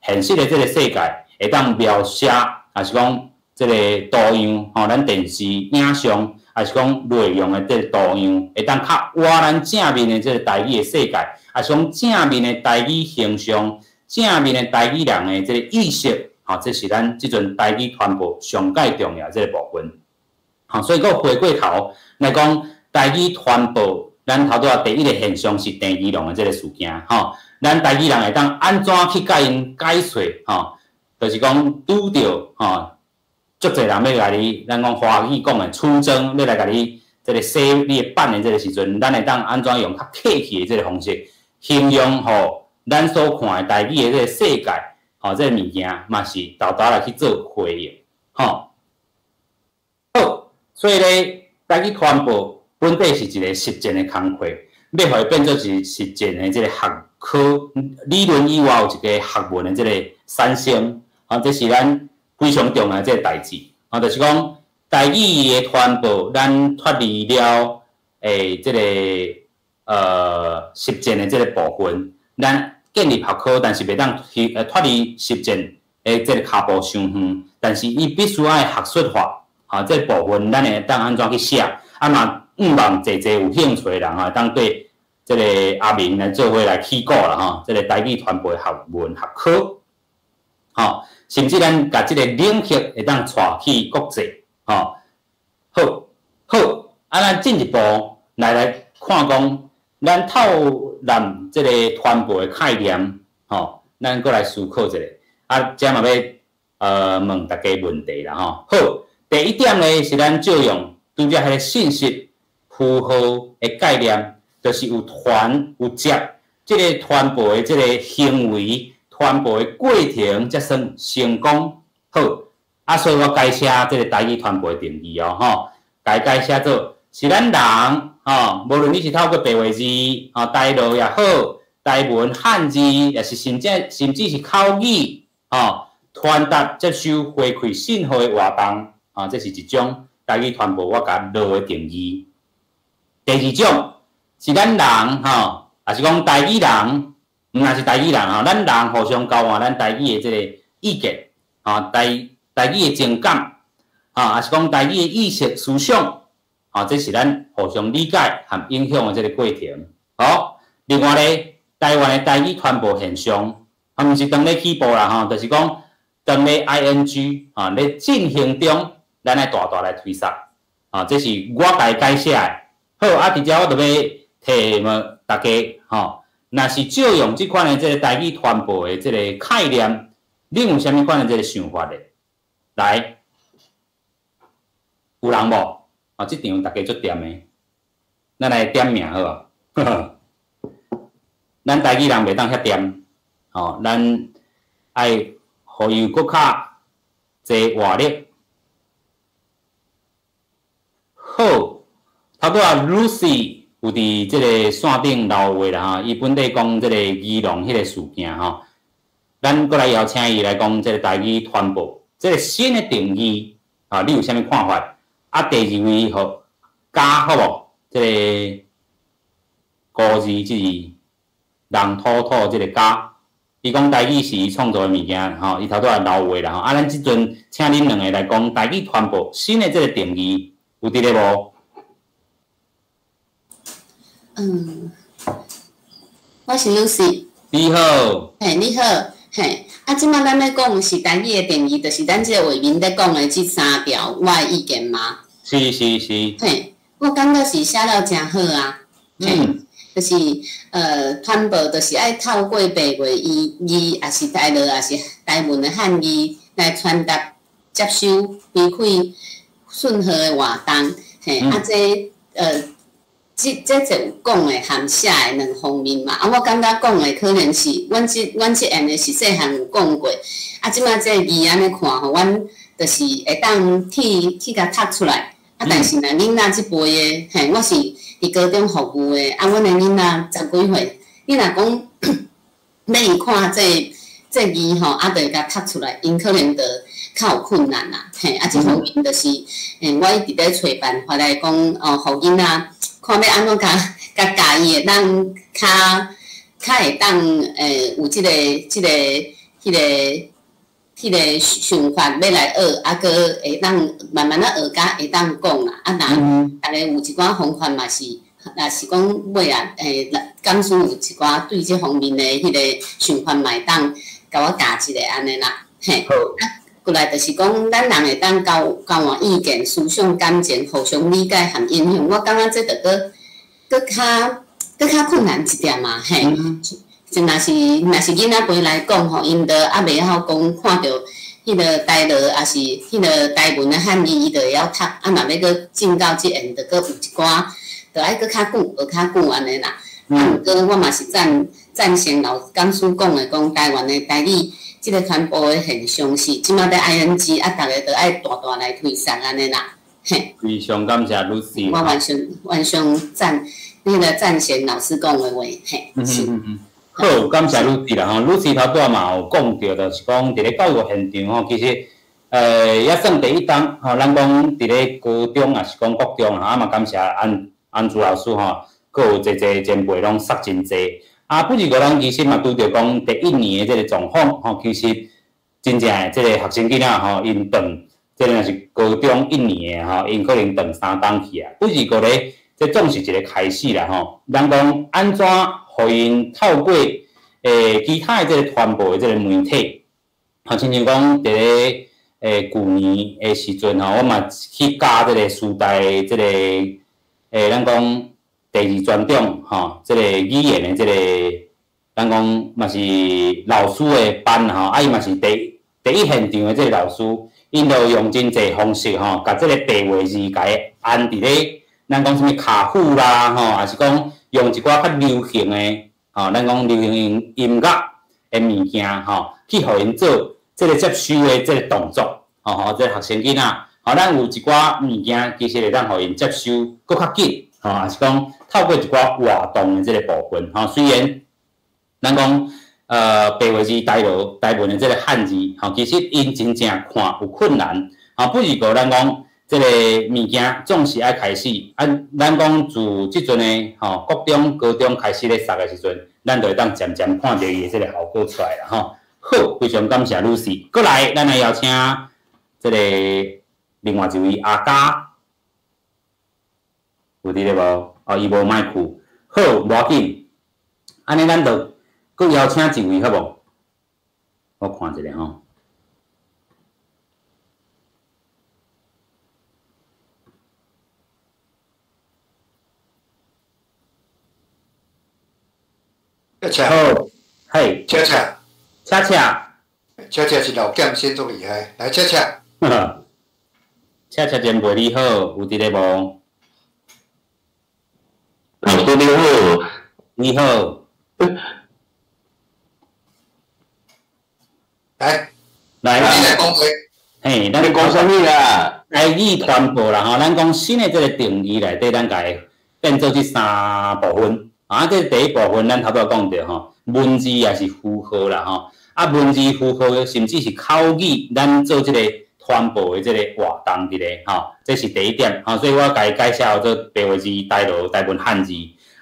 現實的這個世界會當描寫，抑是講這個圖樣吼，咱電視影像，抑是講內容的這個圖樣，會當較活咱正面的這個台語的世界，抑是講正面的台語形象，正面的台語人的這個意識，吼，這是咱這陣台語傳播上蓋重要這個部分。吼，所以閣回過頭來講，台語傳播，咱頭拄仔第一个現象是鄭宜農的這個事件，吼，咱台語人會當按怎去共𪜶解說，吼，就是講拄著吼，足濟人欲共你，咱講華語講的出征，欲來共你這個洗你的版的這個時陣，咱會當按怎用較客氣的這個方式，形容予咱所看的台語的這個世界，吼，這個物件嘛是沓沓來去做回應，吼。好，所以咧，台語傳播本底是一個實踐的工課，欲予伊變做是實踐的這個學科理論以外，有一個學問的這個產生，啊，這是咱非常重要的這個代誌，啊，就是講台語的傳播，咱脫離了這個實踐的這個部分，咱建立學科，但是袂當去脫離實踐的這個跤步傷遠，但是伊必須愛學術化，啊，這個部分咱會當按怎去寫，啊嘛，向望濟濟有興趣的人啊，當對這個阿明來做伙來起鼓啦吼，這個台語傳播學問學科，吼，甚至咱共這個領域會當帶去國際，吼，好，好，啊，咱進一步來看講，咱透覽這個傳播的概念，吼，咱閣來思考一下，啊，這嘛欲問大家問題啦，吼，好，第一點呢是咱借用拄才彼个信息符號的概念，就是有傳有接，這個傳播的這個行為，傳播的過程才算成功。好，啊，所以我改寫這個台語傳播的定義哦，吼，改寫做是咱人，吼，無論你是透過白話字，吼，台語也好，台文漢字，抑是甚至是口語，吼，傳達接收回饋信號的活動，啊，這是一種台語傳播我共落的定義。第二種是咱人，吼，抑是講台語人，毋但是台語人吼，咱人互相交換咱台語的這個意見，吼，台語的情感，啊，抑是講台語的意識思想，啊，這是咱互相理解和影響的這個過程。好，另外咧，台灣的台語傳播現象，啊，毋是當咧起步啦，吼，就是講當咧 ing 啊咧進行中，咱愛大大來推捒，啊，這是我共改寫的。好，啊，佇遮我就欲提問大家，吼，若是借用這款的這個台語傳播的這個概念，恁有啥物款的這個想法咧？來，有人無？啊，這場大家足恬的，咱來點名好無？咱台語人袂當遐恬，吼，咱愛予伊有閣較濟活力。好，頭拄仔 Lucy 有佇這個線頂留話啦吼，伊本底講這個宜農彼個事件吼，咱閣來邀請伊來講這個台語傳播這個新的定義，啊，你有啥物看法？啊，第二位予加好無？這個高字這是人土土這個加，伊講台語是伊創造的物件吼，伊頭拄仔留話啦吼。啊，咱這陣請恁兩个來講台語傳播新的這個定義，有佇咧無？嗯，我是 Lucy。你好。嘿，你好，嘿，啊，這擺咱欲講的是台語的定義，就是咱這個畫面咧講的這三條，我的意見嗎？是是是。嘿，我感覺是寫了誠好啊。就是傳播就是愛透過白話語字，抑是台語，抑是台文的漢字來傳達、接收、回饋訊號的活動。嘿，啊，這有講的含寫的兩方面嘛。啊，我感覺講的可能是阮這樣的是細漢有講過。啊，這擺這字按呢看吼，阮就是會當去共讀出來。啊，但是若囡仔這輩的，嘿，我是佇高中服務的，啊，阮的囡仔十幾歲，你若講欲伊看這字吼，啊，就會共讀出來，𪜶可能就較有困難啦。嘿，啊，這方面就是，我一直咧揣辦法來講，哦，予囡仔看欲按怎共共教伊會當較較會當有這个、這个、彼个、彼个想法欲來學，啊，閣會當慢慢仔學甲會當講啦。啊，若逐个有一寡方法嘛是，若是講尾啊，講師有一寡對這方面的彼个想法嘛會當共我教一下按呢啦，嘿。啊，過來就是講，咱人會當交交換意見、思想、感情，互相理解和影響。我感覺這著閣較困難一點嘛，嘿。就若是囡仔輩來講吼，𪜶都猶袂曉講，看著彼个台羅抑是彼个台文的漢字，伊就會曉讀。啊，若欲閣進到這緣，就閣有一寡，就愛閣較久，學較久按呢啦。啊，毋過我嘛是贊成老講師講的，講台灣的台語這个傳播的現象是這馬咧 ing，啊，逐个都愛大大來推捒按呢啦，嘿。非常感謝 Lucy。我完全贊，彼个贊成老師講的話，嘿，是。好，感謝 Lucy 啦吼，Lucy 頭拄仔嘛有講著，就是講佇咧教育現場吼，其實，也算第一冬吼，咱講佇咧高中抑是講國中啊，嘛感謝安珠老師吼，閣有濟濟前輩攏說真濟。啊，不是過咱其實嘛拄著講第一年的這个狀況吼，其實真正的這个學生囡仔吼，𪜶轉這个若是高中一年的吼，𪜶可能轉三冬去啊。不是過咧，這總是一个開始啦吼。咱講按怎予𪜶透過其他的這个傳播的這个媒體，吼，親像講佇咧舊年的時陣吼，我嘛去教這个師大的這个咱講第二專長吼，這个語言的這个，咱講嘛是老師的班吼，啊伊嘛是第一現場的這个老師，𪜶就用真濟方式吼，共這个白話字共伊按佇咧，咱講啥物卡虎啦吼，抑是講用一寡較流行的吼，咱講流行音樂的物件吼，去予𪜶做這个接收的這个動作，吼吼，這个學生囡仔，吼，咱有一寡物件其實會當予𪜶接收閣較緊，吼，抑是講透過一寡活動的這个部分，吼，雖然咱講白話字、台羅、台文的這个漢字，吼，其實𪜶真正看有困難，吼，不是過咱講這个物件總是愛開始，啊，咱講自這陣的吼國中、高中開始咧讀的時陣，咱就會當漸漸看著伊的這个效果出來啦，吼。好，非常感謝 Lucy。過來，咱來邀請這个另外一位阿嘉，有佇咧無？哦，伊無麥克。好，無要緊，按呢咱就閣邀請一位好無？我看一下吼。恰恰，好，嘿，恰恰，恰恰，恰恰是老劍仙足厲害，來恰恰，恰恰前輩你好，有佇咧無？老師你好，你好，來，來，你來講話，嘿，咱你講啥物啦？台語傳播啦吼，咱講新的這个定義內底，咱共伊變做這三部分。啊，這第一部分咱頭拄仔講著吼，文字也是符號啦吼，啊文字符號甚至是口語，咱做這个傳播的這个活動佇咧吼，這是第一點吼，所以我共伊介紹做白話字、台羅、台文漢字。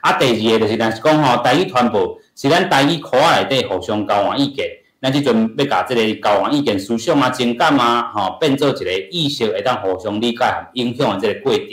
啊，第二个就是，若是講吼，台語傳播是咱台語箍仔內底互相交換意見，咱這陣欲共這个交換意見、思想啊、情感啊，吼，變做一个意識會當互相理解和影響的這个過程。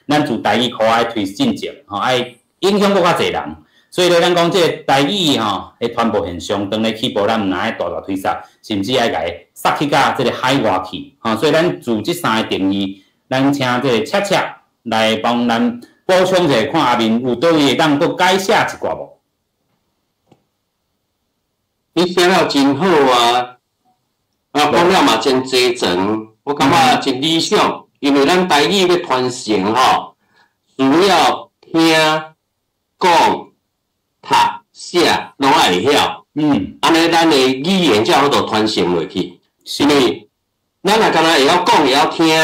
咱自台語箍仔推進前，吼愛影響閣較濟人，所以咧，咱講這个台語吼的傳播現象，當咧起步，咱毋但愛大大推捒，甚至愛共伊殺去到這个海外去，吼。所以咱自這三个定義，咱請這个恰恰來幫咱補充一下，看下面有佗位會當閣改寫一寡無？你寫了真好啊，啊，講了嘛真齊整，我感覺真理想，因為咱台語欲傳承吼，除了聽、講、讀、寫，攏愛會曉。按呢，咱的語言才有法度傳承落去。因為咱若干焦會曉講、會曉聽，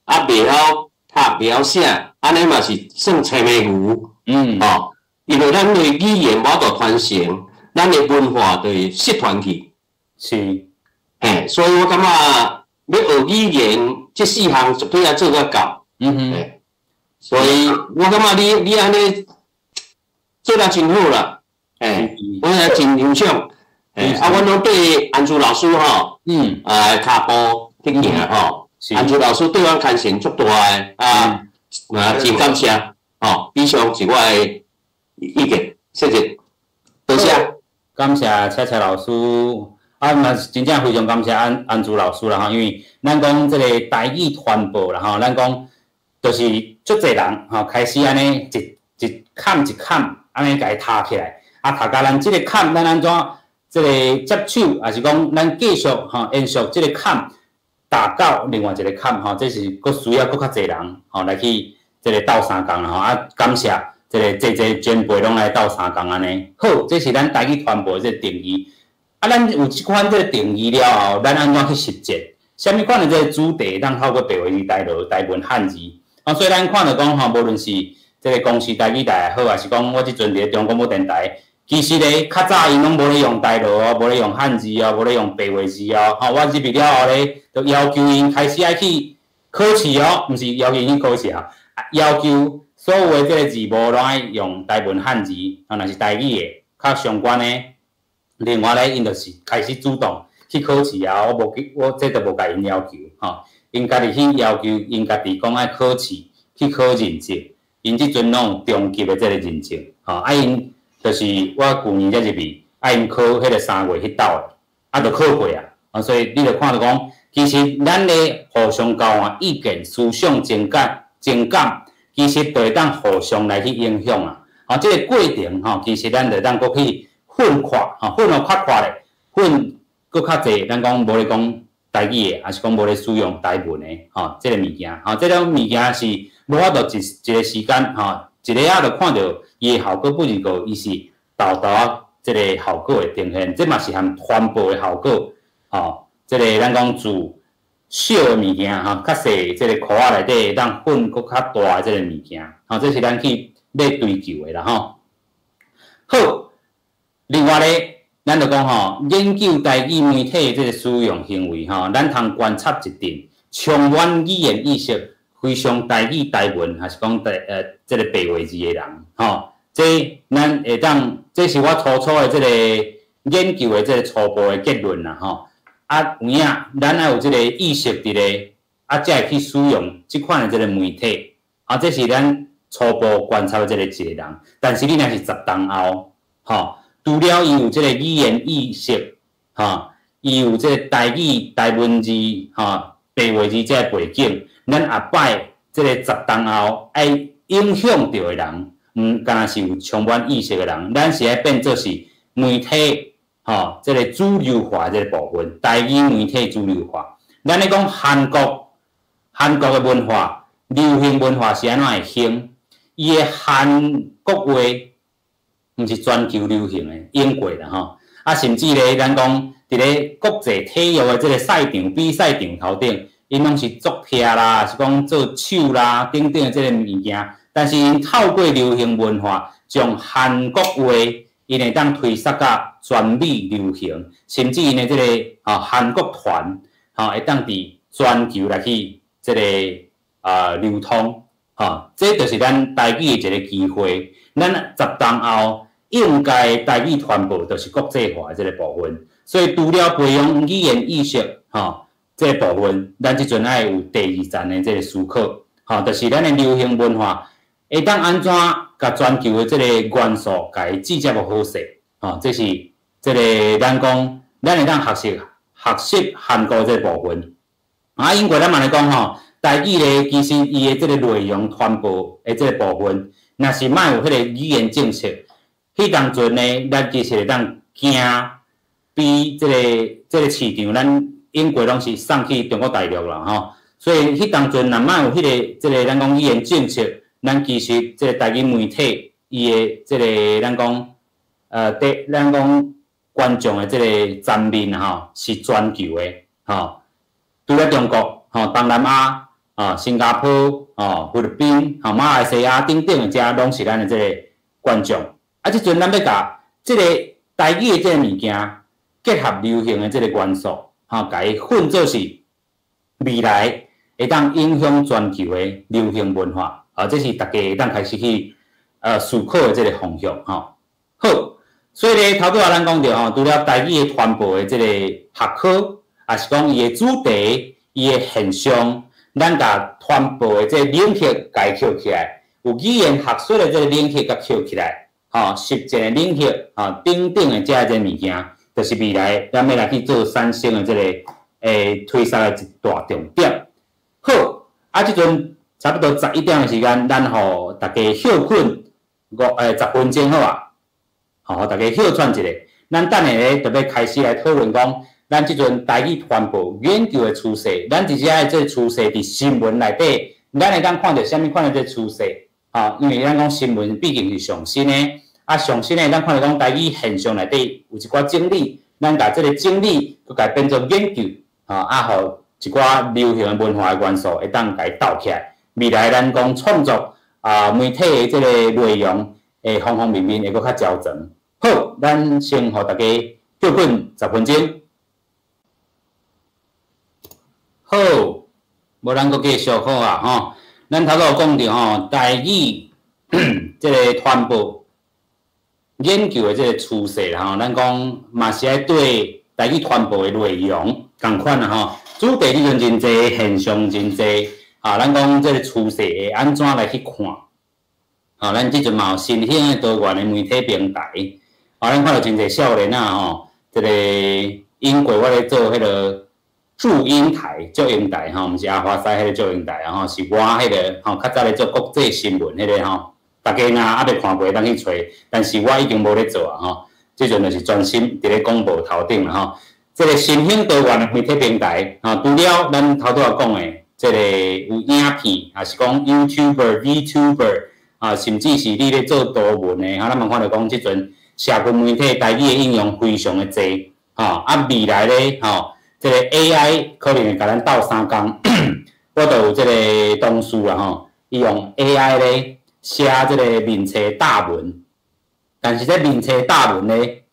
啊，袂曉讀、袂曉寫，按呢嘛是算吹糜牛。吼，因為咱的語言無法度傳承，咱的文化就會失傳去。是。嘿，所以我感覺欲學語言這四項絕對愛做甲到。所以我感覺你按呢做得真好啦。嘿，我也真欣賞。嘿，啊，阮攏對安珠老師吼，啊，跤步去行吼。安珠老師對阮牽線足大的，啊，啊，真感謝，吼。以上是我的意見，謝謝，多謝。感謝恰恰老師，啊，嘛是真正非常感謝安安珠老師啦吼，因為咱講這個台語傳播啦吼，咱講就是足濟人吼開始按呢一一坎一坎按呢共伊踏起來，啊，踏到咱這個坎，咱按怎這個接手，抑是講咱繼續吼延續這個坎，達到另外一個坎吼，這是閣需要閣較濟人吼來去這個鬥相共啦吼，啊，感謝這個濟濟前輩攏來鬥相共按呢。好，這是咱台語傳播的這個定義。啊，咱有這款這個定義了後，咱按怎去實踐？啥物款的這個主題，當透過白話字、台羅、台文漢字。啊，所以咱看著講吼，無論是這個公視台語台也好，抑是講我這陣佇咧中央廣播電臺，其實咧較早𪜶攏無咧用台羅哦，無咧用漢字哦，無咧用白話字哦。吼，我入去了後咧，就要求𪜶開始愛去考試哦，毋是要求𪜶去考試啊，要求所有的這個字幕攏愛用台文漢字，啊，若是台語的較相關的。另外咧，𪜶就是開始主動去考試啊，我無去，我這都無共𪜶要求，吼，𪜶家己去要求，𪜶家己講愛考試去考認證，𪜶這陣攏有中級的這個認證，吼，啊，𪜶就是我舊年才入去，啊，𪜶考彼個3月去鬥的，啊，就考過啊，啊，所以你就看著講，其實咱咧互相交換意見、思想、情感、情感，其實就會當互相來去影響啊，啊，這個過程吼，其實咱就當閣去訓闊，吼，訓予較闊咧，訓閣較濟，咱講無咧講台語的，抑是講無咧使用台文的，吼，這個物件，吼，這種物件是無法度一一個時間，吼，一下仔就看著伊的效果，不如過伊是沓沓仔這個效果會呈現，這嘛是含傳播的效果，吼，這個咱講自小的物件，吼，較細這個箍仔內底會當訓閣較大的這個物件，吼，這是咱去欲追求的啦，吼。好，另外咧，咱就講吼，研究台語媒體這個使用行為吼，咱通觀察一陣，充滿語言意識、非常台語台文，抑是講台這個白話字的人，吼，這咱會當，這是我初初的這個研究的這個初步的結論啦，吼。啊，有影，咱愛有這個意識佇咧，啊，才會去使用這款的這個媒體，啊，這是咱初步觀察的這個一個人。但是你若是十冬後，吼，除了伊有這個語言意識，吼，伊有這個台語、台文字、吼，白話字這個背景，咱後擺這個十冬後愛影響著的人，毋敢若是有充滿意識的人，咱是愛變做是媒體，吼，這個主流化這個部分，台語媒體主流化。咱咧講韓國，韓國的文化、流行文化是按怎會興？伊的韓國話毋是全球流行的，用過啦吼。啊，甚至咧，咱講佇咧國際體育的這個賽場、比賽場頭頂，𪜶攏是作癖啦，是講做手啦等等的這個物件。但是𪜶透過流行文化，將韓國話𪜶會當推捒甲全美流行，甚至𪜶的這個吼韓國團吼會當佇全球來去這個啊流通，吼，這就是咱台語的一個機會。咱十冬後應該台語傳播就是國際化的這個部分，所以除了培養語言意識，吼，這個部分，咱這陣愛有第二層的這個思考，吼，就是咱的流行文化會當按怎共全球的這個元素，共伊接遮無好勢，吼，這是這個咱講，咱會當學習學習韓國這個部分。啊，英國咱嘛來講吼，台語咧，其實伊的這個內容傳播的這個部分，若是莫有彼個語言政策，彼當陣呢，咱其實會當驚比這個這個市場，咱英國攏是送去中國大陸啦吼。所以彼當陣若莫有彼個這個咱講語言政策，咱其實這個台語媒體伊的這個咱講對咱講觀眾的這個層面吼，是全球的吼。除了中國、吼東南亞、啊新加坡、吼菲律賓、吼馬來西亞等等的，遮攏是咱的這個觀眾。啊，這陣咱欲共這個台語的這個物件結合流行的這個元素，吼，共伊混做是未來會當影響全球的流行文化。啊，這是大家會當開始去思考的這個方向，吼。好，所以咧，頭拄仔咱講著吼，除了台語的傳播的這个學科，抑是講伊的主題、伊的現象，咱共傳播的這个領域共抾起來，有語言學術的這个領域共抾起來，吼，實踐的領域，吼，等等的這个物件，就是未來咱欲來去做產生的這个推捒的一大重點。好，啊，這陣差不多11點的時間，咱予大家歇睏5、10分鐘好啊。吼，予大家歇喘一下。咱等下咧，就欲開始來討論講，咱這陣台語傳播研究的趨勢，咱佇遮的這个趨勢，佇新聞內底，咱會當看著啥物款的這个趨勢？吼，因為咱講新聞畢竟是上新的，啊，上新的咱看著講台語現象內底有一寡整理，咱共這个整理，閣共變做研究，吼，啊，予一寡流行的文化的元素會當共伊鬥起來。未來咱講創作啊媒體的這个內容，會方方面面會閣較周全。好，咱先予大家歇睏10分鐘。好，無咱閣繼續好啊吼。咱頭拄有講著吼，台語這个傳播研究的這个趨勢啦吼，咱講嘛是愛對台語傳播的內容仝款啦吼。主題理論真濟，現象真濟，啊，咱講這个趨勢會按怎來去看？吼，咱這陣嘛有新興的多元的媒體平台，啊，咱看著真濟少年仔吼，這个因過我咧做彼个祝英台、祝英台吼，毋是阿華西彼个祝英台啊吼，是我彼个吼，較早咧做國際新聞彼个吼，大家若猶未看過，會當去揣，但是我已經無咧做啊吼，這陣就是專心佇咧廣播頭頂啦吼。這个新興多元的媒體平台，吼，除了咱頭拄仔講的這个有影片，抑是講 YouTuber、VTuber，啊，甚至是你咧做圖文的，啊，咱嘛看著講，這陣社群媒體台語的應用非常的濟，吼，啊，未來咧，吼，這个 AI 可能會共咱鬥相共，我就有這个同事啊，吼，伊用 AI 咧寫這个面冊貼文，但是這面冊貼文咧，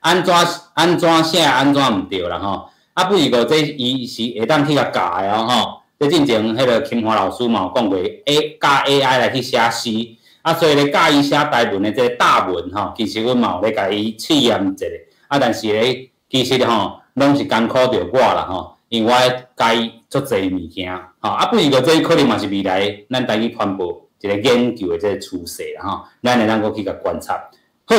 按怎按怎寫按怎毋對啦，吼，啊，不過這伊是會當去共教的哦，吼。這進前彼个金華老師嘛有講過，A 教 AI 來去寫詩，啊，所以咧教伊寫台文的這个貼文吼，其實阮嘛有咧共伊試驗一下，啊，但是咧，其實吼，攏是艱苦著我啦吼，因為我教伊足濟物件，吼，啊，不過這可能嘛是未來咱台語傳播一個研究的這個趨勢啦吼，咱會當閣去共觀察。好，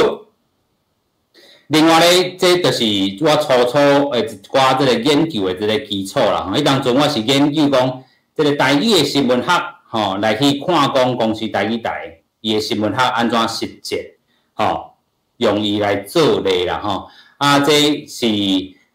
另外咧，這就是我初初的一寡這個研究的這個基礎啦。吼，彼當陣我是研究講，這個台語的新聞學，吼，來去看講公視台語台伊的新聞學按怎實踐，吼，用伊來做例啦，吼。啊，這是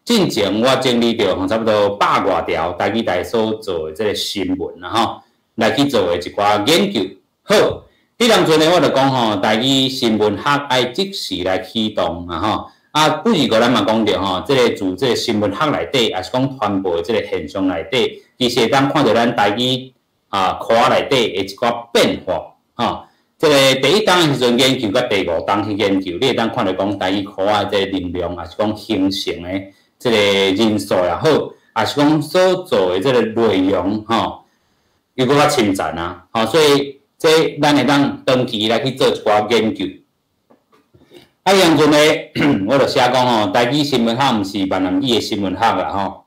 進前我整理著吼，差不多百外條台語台所做的這個新聞啦，吼，來去做的一寡研究。好。彼當陣咧，我就講吼，台語新聞學愛即時來啟動啊吼。啊，不二個咱嘛講著吼，這個自這個新聞學內底，抑是講傳播的這個現象內底，其實會當看著咱台語啊科內底的一寡變化吼。這個第一冬的時陣研究，佮第五冬去研究，你會當看著講台語科仔這個能量，抑是講形成的這個人數也好，抑是講所做的這個內容吼，又閣較深層啊，吼，所以。這咱會當長期來去做一寡研究。啊，當陣咧，我就寫講吼，台語新聞學毋是閩南語的新聞學啦吼，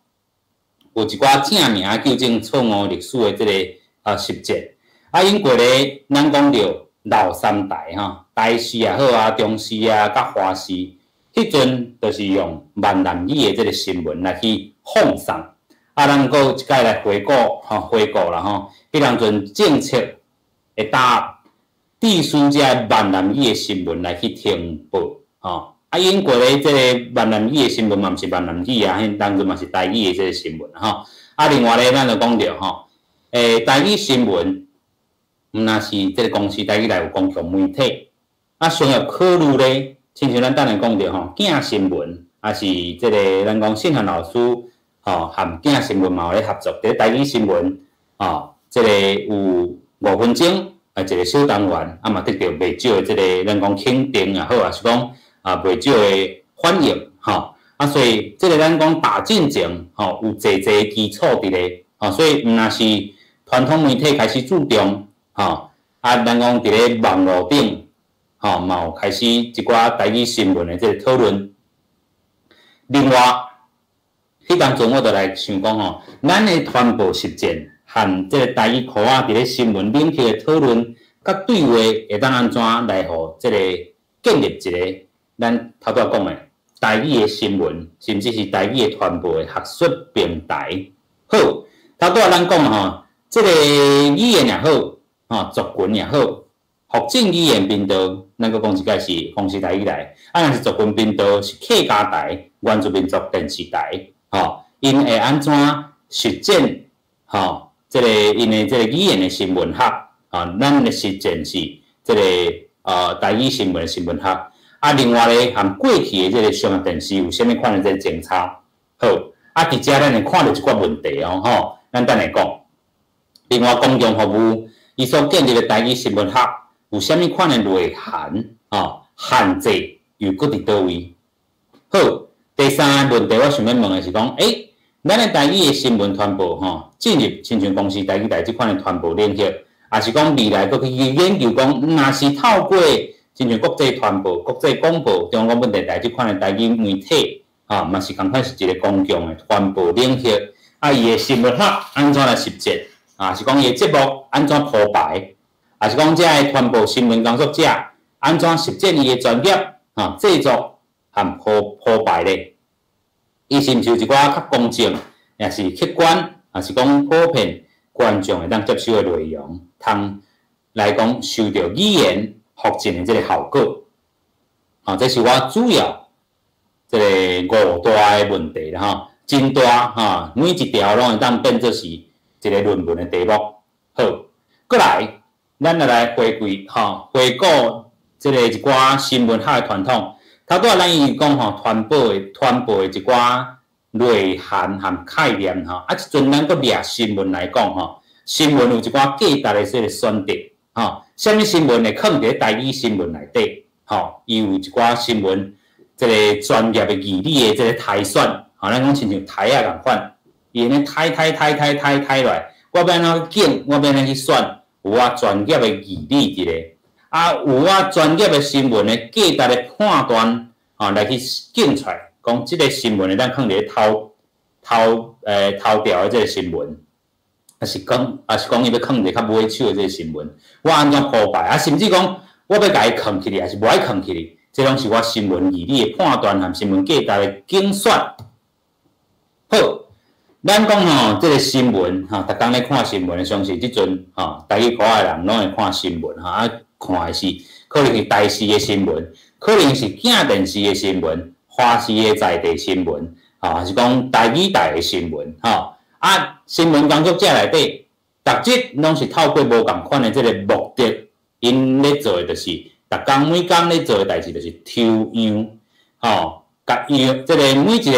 有一寡正名糾正錯誤歷史的這個啊實踐。啊，因過咧，咱講著老三台吼，台視也好啊，中視啊，佮華視，彼陣就是用閩南語的這個新聞來去放送。啊，咱閣一擺來回顧吼，回顧啦吼，彼當陣政策。會搭必須這閩南語的新聞來去停報，吼啊，英國咧這個閩南語的新聞嘛，毋是閩南語啊，彼當陣嘛是台語的這個新聞吼。啊，另外咧，咱就講著吼，台語新聞，毋若是這個公視台語台有公共媒體，啊，商業考慮咧，親像咱等下講著吼，鏡新聞，抑是這個咱講信翰老師，吼，和鏡新聞嘛有咧合作，佇台語新聞，吼，這個有5分鐘。啊，一個小單元，啊嘛得著袂少的這個咱講肯定也好，抑是講啊袂少的反應，吼。啊，所以這個咱講打進前，吼，有濟濟基礎佇咧，吼，所以毋若是傳統媒體開始注重，吼，啊，咱講佇咧網路頂，吼，嘛有開始一寡台語新聞的這个討論。另外，彼當陣我就來想講吼，咱的傳播實踐和這个台語科仔佇咧新聞領域的討論，佮對話會當按怎來予這个建立一个咱頭拄仔講的台語的新聞，甚至是台語的傳播的學術平台。好，頭拄仔咱講吼，這个語言也好，吼，族群也好，福建語言頻道，咱閣講一擺是公視台語台，啊，若是族群頻道是客家台、原住民族電視台，吼，𪜶會按怎實踐，吼，這个𪜶的這个語言的新聞學，啊，咱的實踐是這个台語新聞的新聞學，啊，另外咧，和過去的這个商業電視有啥物款的這个政策？好，啊，佇遮咱會看著一寡問題哦，吼，咱等下講。另外，公共服務伊所建立的台語新聞學有啥物款的內涵？吼，限制又閣佇佗位？好，第三个問題我想欲問的是講，咱的台語的新聞傳播，吼，進入親像公視台語台這款的傳播領域，抑是講未來閣去研究講，若是透過親像國際傳播、國際廣播、中央廣播電臺這款的台語媒體，吼，嘛是仝款是一个公共的傳播領域，啊，伊的新聞學按怎來實踐？啊，是講伊的節目按怎鋪排？抑是講這个傳播新聞工作者按怎實踐伊的專業？啊，製作和鋪排咧？伊是毋是有一寡較公正，抑是客觀，抑是講普遍觀眾會當接受的內容，通來講受著語言復振的這个效果？啊，這是我主要這个五大的問題啦，吼，真大吼，每一條攏會當變做是一个論文的題目。好，閣來，咱來回歸吼，回顧這个一寡新聞學的傳統。頭拄仔咱已經講吼，傳播的一寡內涵和概念吼，啊，這陣咱閣掠新聞來講吼，新聞有一寡價值的這个選擇，吼，啥物新聞會囥佇咧台語新聞內底，吼，伊有一寡新聞這个專業的義理的這个篩選，吼，咱講親像篩仔仝款，伊按呢篩篩篩篩篩篩落來，我欲按怎揀，我欲按怎去選，有我專業的義理佇咧，啊，有我專業的新聞的價值的判斷，吼，來去揀出來，講這个新聞會當囥佇咧頭頭頭條的這个新聞，抑是講伊欲囥佇較尾手的這个新聞，我按怎鋪排，啊，甚至講我欲共伊囥起來，抑是無愛囥起來，這攏是我新聞義理的判斷和新聞價值的揀選。好，咱講吼，這个新聞吼，逐工咧看新聞，相信這陣吼，台語科的人攏會看新聞吼，啊，看的是可能是台視的新聞，可能是鏡電視的新聞，華視的在地新聞，吼，抑是講台語台的新聞，吼，啊，新聞工作者內底，逐日攏是透過無仝款的這个目的，𪜶咧做的就是，逐工每工咧做的代誌就是抽樣，吼，共樣這个每一个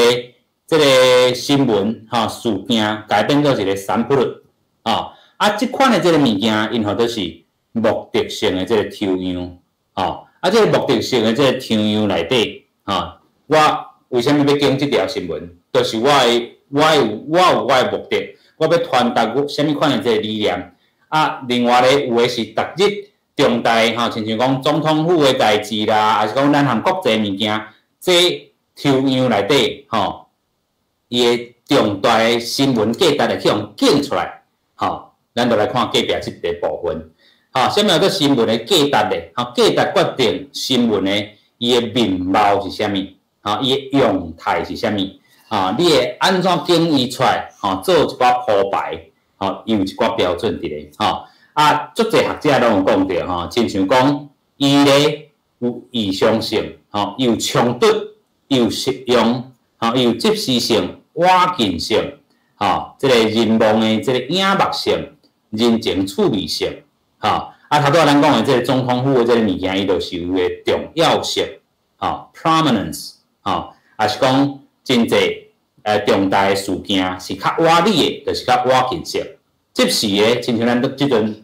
這个新聞吼事件，共伊變做一个 sample，吼，啊，這款的這个物件，𪜶號做是目的性的這个抽樣，吼，啊，這个目的性的這个抽樣內底，吼，我為啥物欲揀這條新聞？就是我有我的目的，我欲傳達我啥物款的這个理念。啊，另外咧，有的是逐日重大吼，親像講總統府的代誌啦，抑是講咱和國際物件，這抽樣內底吼，伊的重大的新聞價值會去予揀出來，吼，咱就來看隔壁這個部分，吼，啥物叫做新聞的價值咧？吼，價值決定新聞的伊的面貌是啥物，吼，伊的樣態是啥物，吼，你會按怎揀伊出來，吼，做一寡鋪排，吼，伊有一寡標準佇咧，吼，啊，足濟學者攏有講著，吼，親像講伊咧有意向性，吼，伊有衝突，伊有實用，吼，伊有即時性、倚近性，吼，這个人望的這个影目性、人情趣味性，吼，啊，頭拄仔咱講的這个總統府的這个物件，伊就是有的重要性，吼，prominence，吼，抑是講真濟重大的事件是較倚你的，就是較倚近性。即時的，親像咱這陣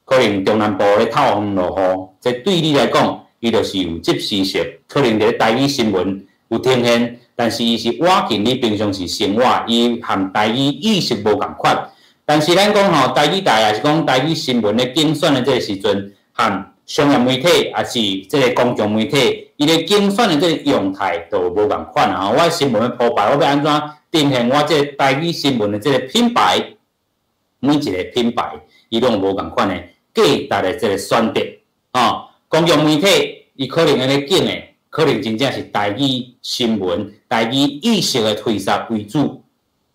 可能中南部咧透風落雨，這對你來講，伊就是有即時性，可能佇咧台語新聞有呈現，但是伊是倚近你平常時生活，伊和台語意識無仝款。但是咱講吼，台語台抑是講台語新聞咧揀選的這个時陣，和商業媒體抑是這个公眾媒體，伊咧競選的這个樣態就無仝款啊！我新聞的鋪排，我欲按怎呈現我這个台語新聞的這个品牌，每一个品牌伊攏有無仝款的價值的這个選擇。吼，公眾媒體伊可能按呢揀的，可能真正是台語新聞、台語意識的推捒為主。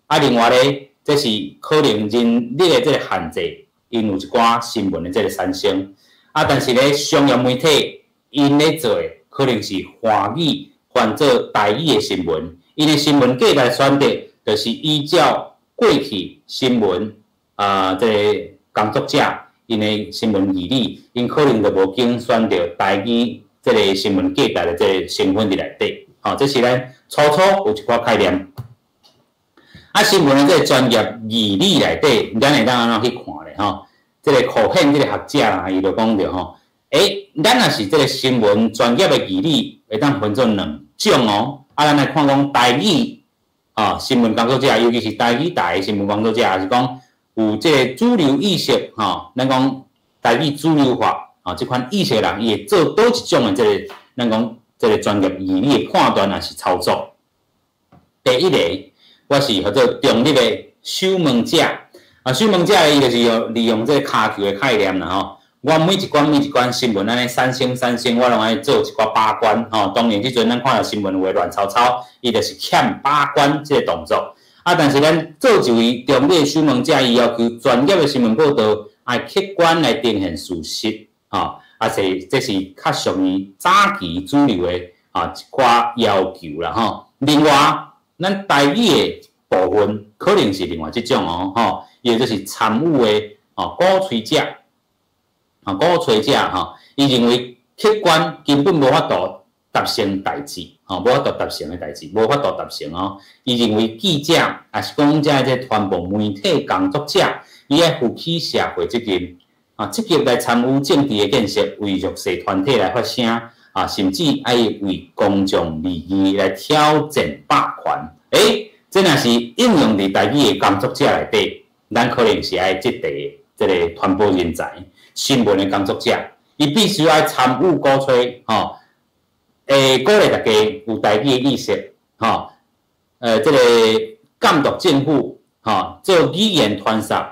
啊，另外咧，這是可能人力的這个限制，𪜶有一寡新聞的這个產生。啊，但是咧，商業媒體𪜶咧做的可能是華語翻做台語的新聞，𪜶的新聞價值選擇就是依照過去新聞啊，這个工作者𪜶的新聞義理，𪜶可能就無揀選著台語這个新聞價值的這个成分佇內底。吼，這是咱初初有一寡概念。啊，新聞的這个專業義理內底，咱會當按怎去看咧？吼？這个柯顯這个學者啊，伊就講著吼，欸，咱若是這个新聞專業的義理，會當分做兩種哦。啊，咱來看講台語啊，新聞工作者，尤其是台語台的新聞工作者，抑是講有這个主流意識吼，咱講台語主流化啊，這款意識的人，伊會做佗一種的這个，咱講這个專業義理的判斷抑是操作。第一个，我是號做中立的守門者。啊，守門者伊就是用利用這个跤球的概念啦吼。我每一關每一關新聞按呢產生產生，我攏愛做一寡把關吼。當然，這陣咱看著新聞有的亂糟糟，伊就是欠把關這个動作。啊，但是咱做一位中立的守門者，伊要求專業的新聞報導愛客觀來呈現事實，吼。啊，是這是較屬於早期主流的啊一寡要求啦吼。另外，咱台語的部分可能是另外這種哦，吼。伊就是參與的哦，鼓吹者，啊，鼓吹者吼，伊認為客觀根本無法度達成代誌，吼，無法度達成的代誌，無法度達成哦。伊認為記者，抑是講這個傳播媒體工作者，伊愛負起社會責任，啊，積極來參與政治的建設，為弱勢團體來發聲，啊，甚至愛為公眾利益來挑戰霸權。欸，這若是應用佇台語的工作者內底，咱可能是愛這塊這个傳播人才、新聞的工作者，伊必須愛參與鼓吹，吼，會鼓勵大家有台語的意識，吼，這个監督政府，吼，做語言傳輸，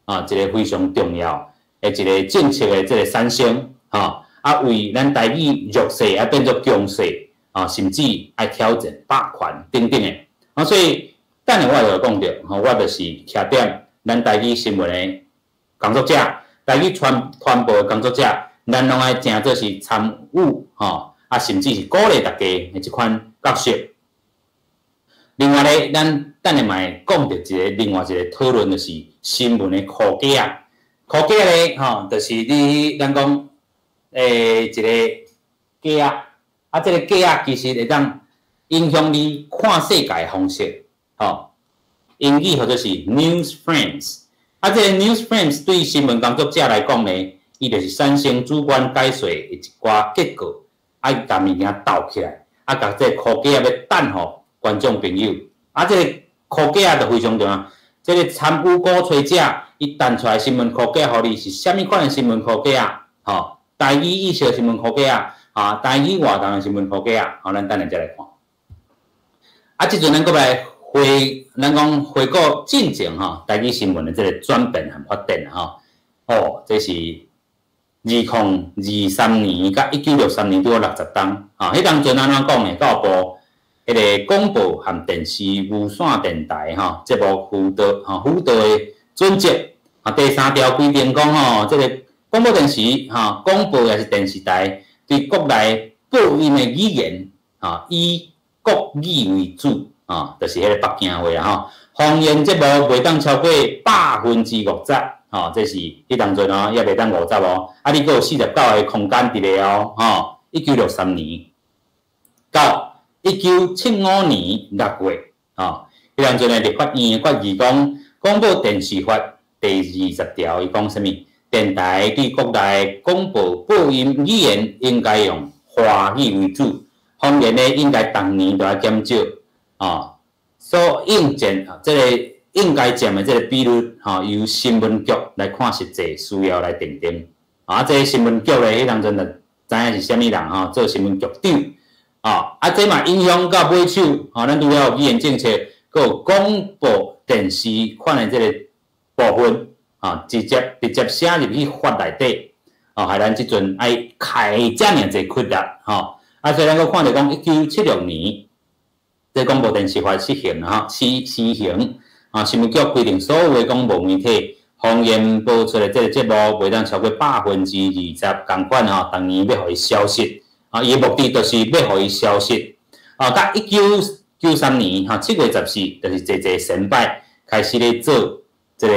啊，一个非常重要的一个政策的這个產生，吼，啊，為咱台語弱勢啊變做強勢，啊，甚至愛挑戰霸權等等的，啊，所以等下我就講著，吼，我就是徛踮咱台語新聞的工作者，台語傳傳播的工作者，咱攏愛誠做是參與，吼，啊，甚至是鼓勵大家的這款角色。另外咧，咱等下嘛會講著一個另外一個討論，就是新聞的箍架仔。箍架咧，吼，就是你咱講一個架仔，啊，這個架仔其實會當影響你看世界的方式，吼。英語號做是 news frames，啊，這個 news frames 對新聞工作者來講呢，伊就是產生主觀解說的一寡結果，愛共物件鬥起來，啊，共這个箍架仔欲彈予觀眾朋友，啊，這个箍架仔就非常重要。這个參與鼓吹者，伊彈出來新聞箍架予你是啥物款的新聞箍架仔？吼，台語意識的新聞箍架仔，啊，台語活動的新聞箍架仔，好，咱等下再來看。啊，這陣咱閣來回，咱講回顧進前吼，台語新聞的這个轉變和發展吼。哦，這是2023年佮1963年拄好60冬，啊，彼當陣按怎講呢？教育部彼个廣播和電視無線電台吼節目輔導吼輔導的準則啊，第三條規定講吼，這个廣播電視吼廣播抑是電視台對國內播音的語言啊，以國語為主啊，就是彼個北京話啦吼。方言節目袂當超過50%，吼，這是彼當陣哦，猶袂當五十哦，啊，你閣有49个空間佇咧哦，吼，1963年到1975年6月，吼，彼當陣的立法院決議講，廣播電視法第20條，伊講啥物？電台對國內廣播播音語言應該用華語為主，方言呢應該逐年都愛減少，啊，所應佔啊，這個應該佔的這個比率，吼，由新聞局來看實際需要來訂定，啊。啊，這個新聞局咧，彼當陣就知影是啥物人吼，做新聞局長。啊，啊，這嘛影響到尾手，吼，咱除了有語言政策，閣有廣播電視款的這個部分，啊，直接直接寫入去法內底，哦，害咱這陣愛開遮爾濟氣力，吼。啊，所以咱閣看著講，1976年，這廣播電視法施行吼，施施行，啊，新聞局規定所有的廣播媒體方言播出的這個節目，袂當超過20%仝款吼，逐年欲予伊消失。啊，伊的目的就是欲予伊消失。啊，到1993年吼7月14，就是濟濟先擺開始咧做這個，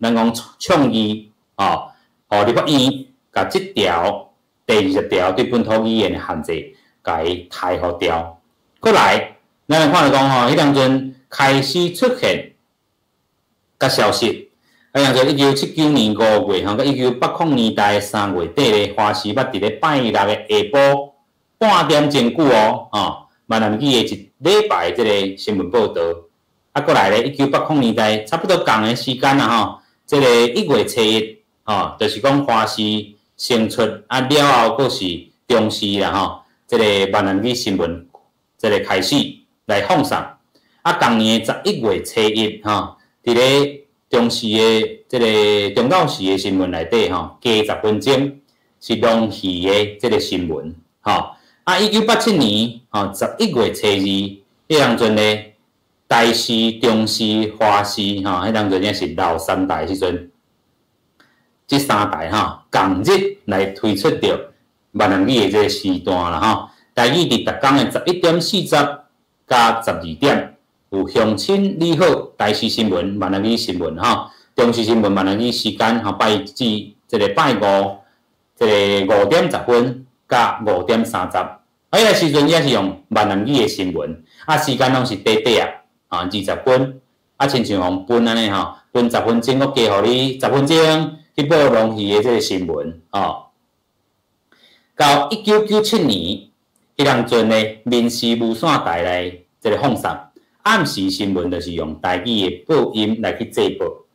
咱講倡議，哦，予立法院共這條第20條對本土語言的限制，共伊剔予掉。過來，咱來看著講吼，彼當陣開始出現佮消失。啊，像說1979年5月吼，佮1980年代3月底咧，華視捌佇咧拜六的下晡半點鐘久哦，吼，閩南語的一禮拜這個新聞報導。啊，過來咧，1980年代差不多仝个時間啦吼，這個1月初1，吼，就是講華視先出，啊了後閣是中視啦吼，這個閩南語新聞這個開始來放送。啊，仝年的11月初1，吼，佇咧中視的這個中晝時的新聞內底吼，加10分鐘是龍魚的這個新聞，吼。啊，1987年吼11月初2，彼當陣咧，台視、中視、華視吼，彼當陣也是老三台時陣，這三台吼仝日來推出著閩南語的這個時段啦吼。台語佇逐工的11點40佮12點。有鄉親你好，台視新聞、閩南語新聞吼，中視新聞閩南語時間吼，拜至這個拜五，這個5點10分佮5點30。啊，彼個時陣也是用閩南語的新聞，啊，時間攏是短短啊，啊，20分，啊，親像予分按呢吼，分十分鐘，閣加予你十分鐘去報龍魚的這個新聞吼。到1997年，彼當陣咧，民視無線台來這個放送。暗時新聞就是用台語的播音來去製播。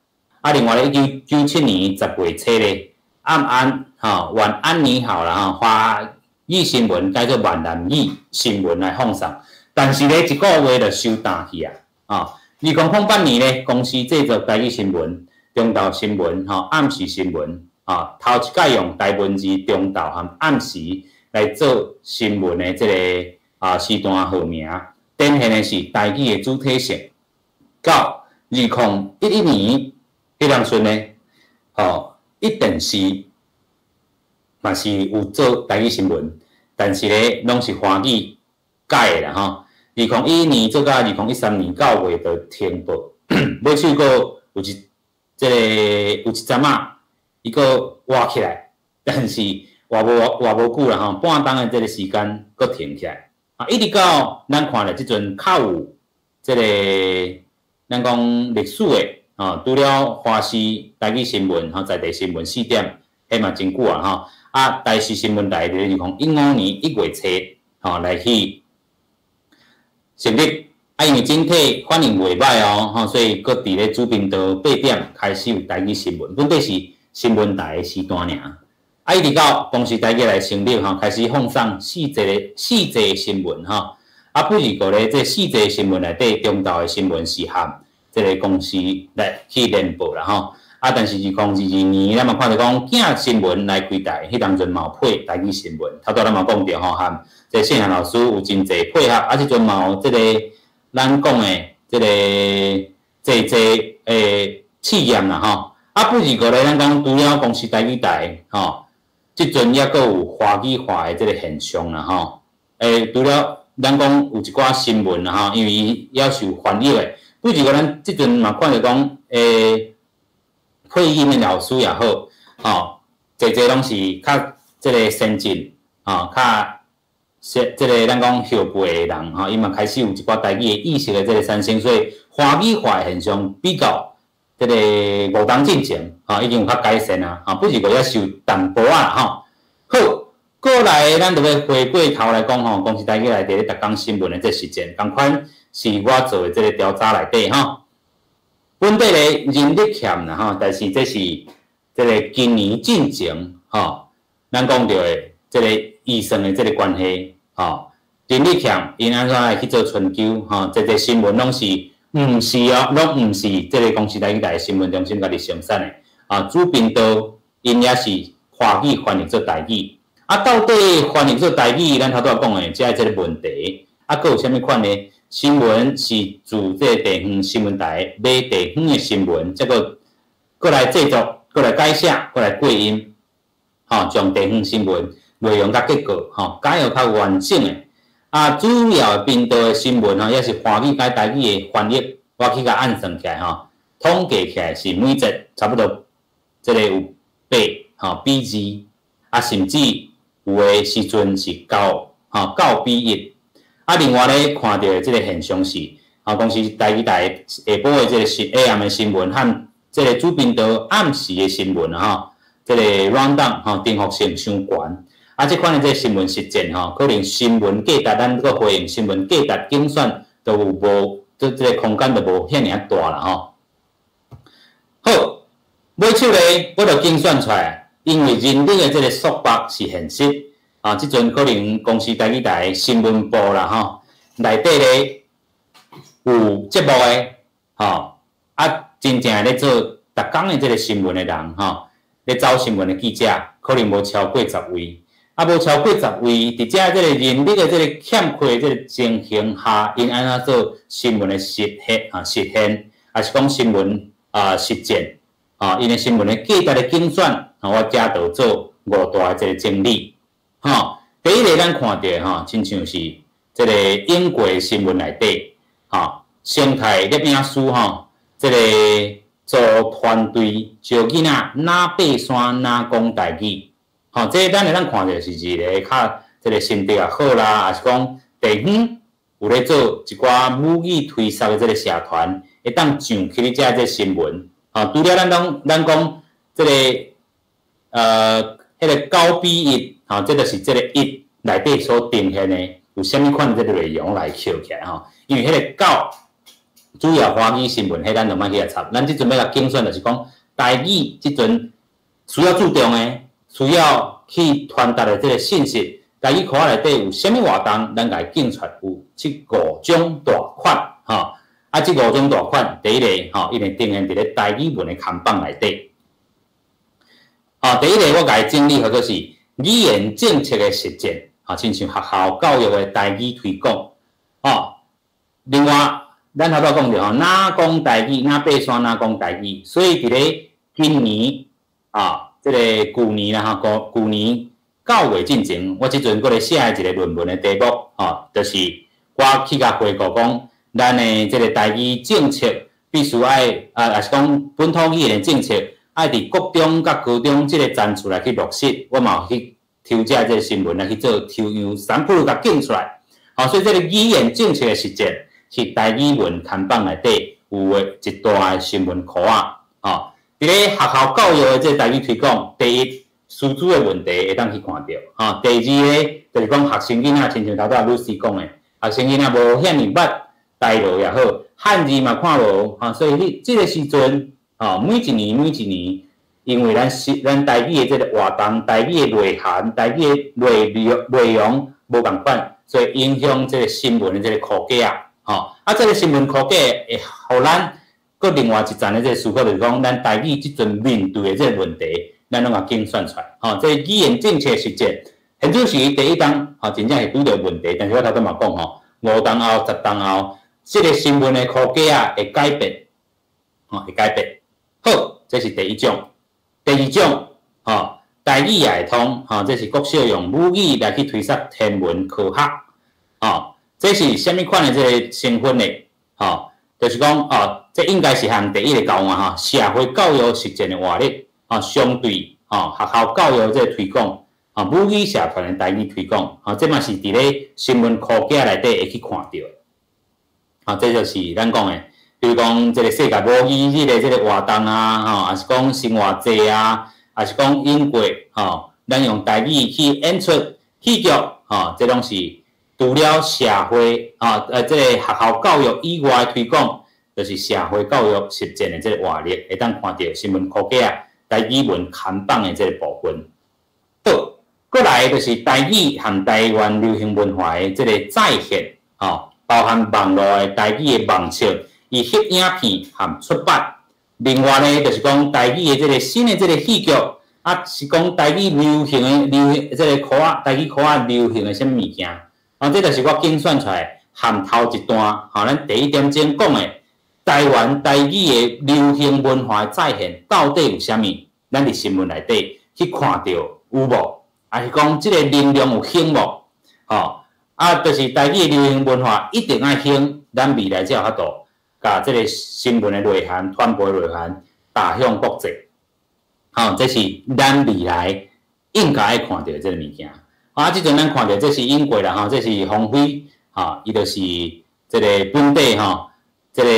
啊，另外咧，1997年10月初咧，暗安吼晚安你好啦吼，華語新聞改做閩南語新聞來放送。但是咧，一個月就收淡去啊。2008年咧，公視製作台語新聞、中晝新聞、吼暗時新聞，吼頭一擺用台文字中晝和暗時來做新聞的這個啊時段號名。展現的是台語的主體性。到2011年，彼當陣呢，吼一電視嘛是有做台語新聞，但是咧攏是華語改的啦吼。2011年做到2013年9月就停播，尾手閣有一這個有一陣仔，伊閣活起來，但是活無活無久啦吼，半冬的這個時間閣停起來。啊，一直到咱看咧，這陣較有這個咱講歷史的，吼，除了華視台語新聞，吼，在地新聞4點，彼嘛真久啊，吼。啊，台視新聞台佇2015年1月初，吼，來去成立。啊，因為整體反應袂䆀哦，吼，所以閣佇咧主頻道8點開始有台語新聞，本底是新聞台的時段爾。啊，一直到公視台語來成立吼，開始放送四節的四節新聞吼。啊，不二個咧，這四節新聞內底，中晝的新聞是和這個公視來去聯播啦吼。啊，但是2022年，咱嘛看著講鏡新聞來開台，彼當陣嘛有配台語新聞。頭拄咱嘛講著吼，和這謝賢老師有真濟配合，啊，這陣嘛有這個咱講的這個濟濟的試驗啦吼。啊，不二個咧，咱講除了公視台語台吼。這陣猶閣有華語化的這個現象啦吼，欸，除了咱講有一寡新聞啦吼，因為伊猶是有翻譯的，不過咱這陣嘛看著講，欸，配音的老師也好，吼，濟濟攏是較這個先進，吼，較這這個咱講後輩的人吼，伊嘛開始有一寡台語的意識的這個產生，所以華語化的現象比較這個五冬進前，吼，已經有較改善啊，吼，不是過猶是有淡薄仔啦，吼。好，過來咱就欲回過頭來講吼，公視台語內底咧逐工新聞的這時間，仝款是我做的這個調查內底吼。本底咧人力欠啦吼，但是這是這個今年進前吼，咱講著的這個預算的這個關係，吼，人力欠，𪜶按怎來去做春秋，吼，這個新聞攏是，毋是哦，攏毋是這個公視台語台新聞中心家己生產的，啊，主頻道𪜶也是華語翻譯做台語，啊，到底翻譯做台語，咱頭拄仔講的，遮這個問題，啊，閣有啥物款的新聞是自這個地方新聞台買地方的新聞，這個閣來製作，閣來改寫，閣來過音，吼，將地方新聞內容佮結構，吼，改予較完整的。啊，主要頻道的新聞吼，也是華語佮台語的翻譯，我去共按算起來吼，統計起來是每節差不多，這個有八吼比二，啊，甚至有的時陣是九吼9比1。啊，另外咧看著的這個現象是，吼，公視台語台下晡的這個新 AM 的新聞和這個主頻道暗時的新聞啊，吼，這個 rundown 吼，重複性傷懸。啊，這款的這個新聞實踐吼，可能新聞價值咱閣回應新聞價值競選都有無，這個空間就無遐爾仔大啦吼。好，尾手咧，我就競選出來，因為人力的這個束縛是現實。啊，這陣可能公視台語台新聞部啦吼，內底咧有節目的吼，啊，真正咧做逐工的這個新聞的人吼，咧走新聞的記者，可能無超過十位。啊，無超過十位，佇遮這個人力的這個欠缺這個情形下，𪜶按怎做新聞的實現啊？實現，抑是講新聞啊實踐啊？𪜶的新聞的價值的競選，啊，我遮就做五大的這個整理。吼，第一個咱看著吼，親像是這個英國新聞內底，吼，生態攝影師吼，這個組團隊招囡仔若爬山若講台語。吼，這咱會當看著是一個較這個心得也好啦，抑是講地方有咧做一寡母語推捒的這個社團，會當上去咧遮這個新聞。吼，除了咱講咱講這個彼個9比1，吼，這就是這個一內底所呈現的有啥物款的這個內容來抾起來吼。因為彼個九主要華語新聞，彼咱就莫去共插。咱這陣欲共競選，就是講台語這陣需要注重的，需要去傳達的這個信息，台語課仔內底有啥物活動，咱共伊競出有這五種大款，吼。啊，這五種大款，第一個吼，伊會呈現佇咧台語文的看板內底。吼，第一個我共伊整理號做是語言政策的實踐，吼，親像學校教育的台語推廣，吼。另外，咱頭拄講著吼，若講台語，若爬山，若講台語，所以佇咧今年啊，這個舊年啦吼，舊舊年9月進前，我這陣閣咧寫一個論文的題目，吼，就是我去共回顧講，咱的這個台語政策必須愛啊，抑是講本土語言的政策，愛佇國中佮高中這個層次來去落實，我嘛有去抽這這個新聞來去做抽樣，三步共競出來。吼，所以這個語言政策的實踐是台語文看板內底有的一大的新聞箍仔，吼。佇咧學校教育的這個台語推廣，第一師資的問題會當去看著，吼。第二个就是講學生囡仔，親像頭拄仔女士講的，學生囡仔無遐爾捌台語也好，漢字嘛看無，吼，所以彼這個時陣，吼，每一年每一年，因為咱是咱台語的這個活動、台語的內涵、台語的內容無仝款，所以影響這個新聞的這個箍價啊，吼，啊，這個新聞箍價會予咱閣另外一層的這個思考，就是講咱台語這陣面對的這個問題，咱攏共競選出來，吼，這個語言政策實踐，現此時第一冬，吼，真正是拄著問題，但是我頭拄嘛講吼，5冬後、10冬後，這個新聞的箍價啊會改變，吼，會改變。好，這是第一種。第二種，吼，台語也會通，吼，這是國小用母語來去推捒天文科學，吼，這是啥物款的這個成分呢？吼，就是講，哦，這應該是和第一個交換吼，社會教育實踐的活力，吼，相對，吼，學校教育這個推廣，吼，母語社團的台語推廣，吼，這嘛是佇咧新聞箍價內底會去看著的，吼，這就是咱講的。比如講，這個世界母語日的這個活動啊，吼，抑是講生活節啊，抑是講英國，吼，咱用台語去演出戲劇，吼，這攏是除了社會，吼，這個學校教育以外的推廣，就是社會教育實踐的這個活力，會當看著新聞箍價台語文看板的這個部分。閣來就是台語和台灣流行文化的這个再現，吼，包含網路的台語的網冊，伊翕影片和出版。另外呢，就是講台語的這个新的這个戲劇，啊是講台語流行的流行這个歌仔，台語歌仔流行的啥物物件，啊，這就是我揀選出來含頭一段，吼，咱第一點鐘講的台灣台語的流行文化的再現到底有啥物？咱佇新聞內底去看著有無？抑是講這个能量有興無？吼，啊，就是台語的流行文化一定愛興，咱未來才有法度共這个新聞的內涵、傳播的內涵打向國際。吼，這是咱未來應該愛看著的這个物件。啊，這陣咱看著這是英國啦，吼，這是馮飛，吼，伊就是這个本地吼，這个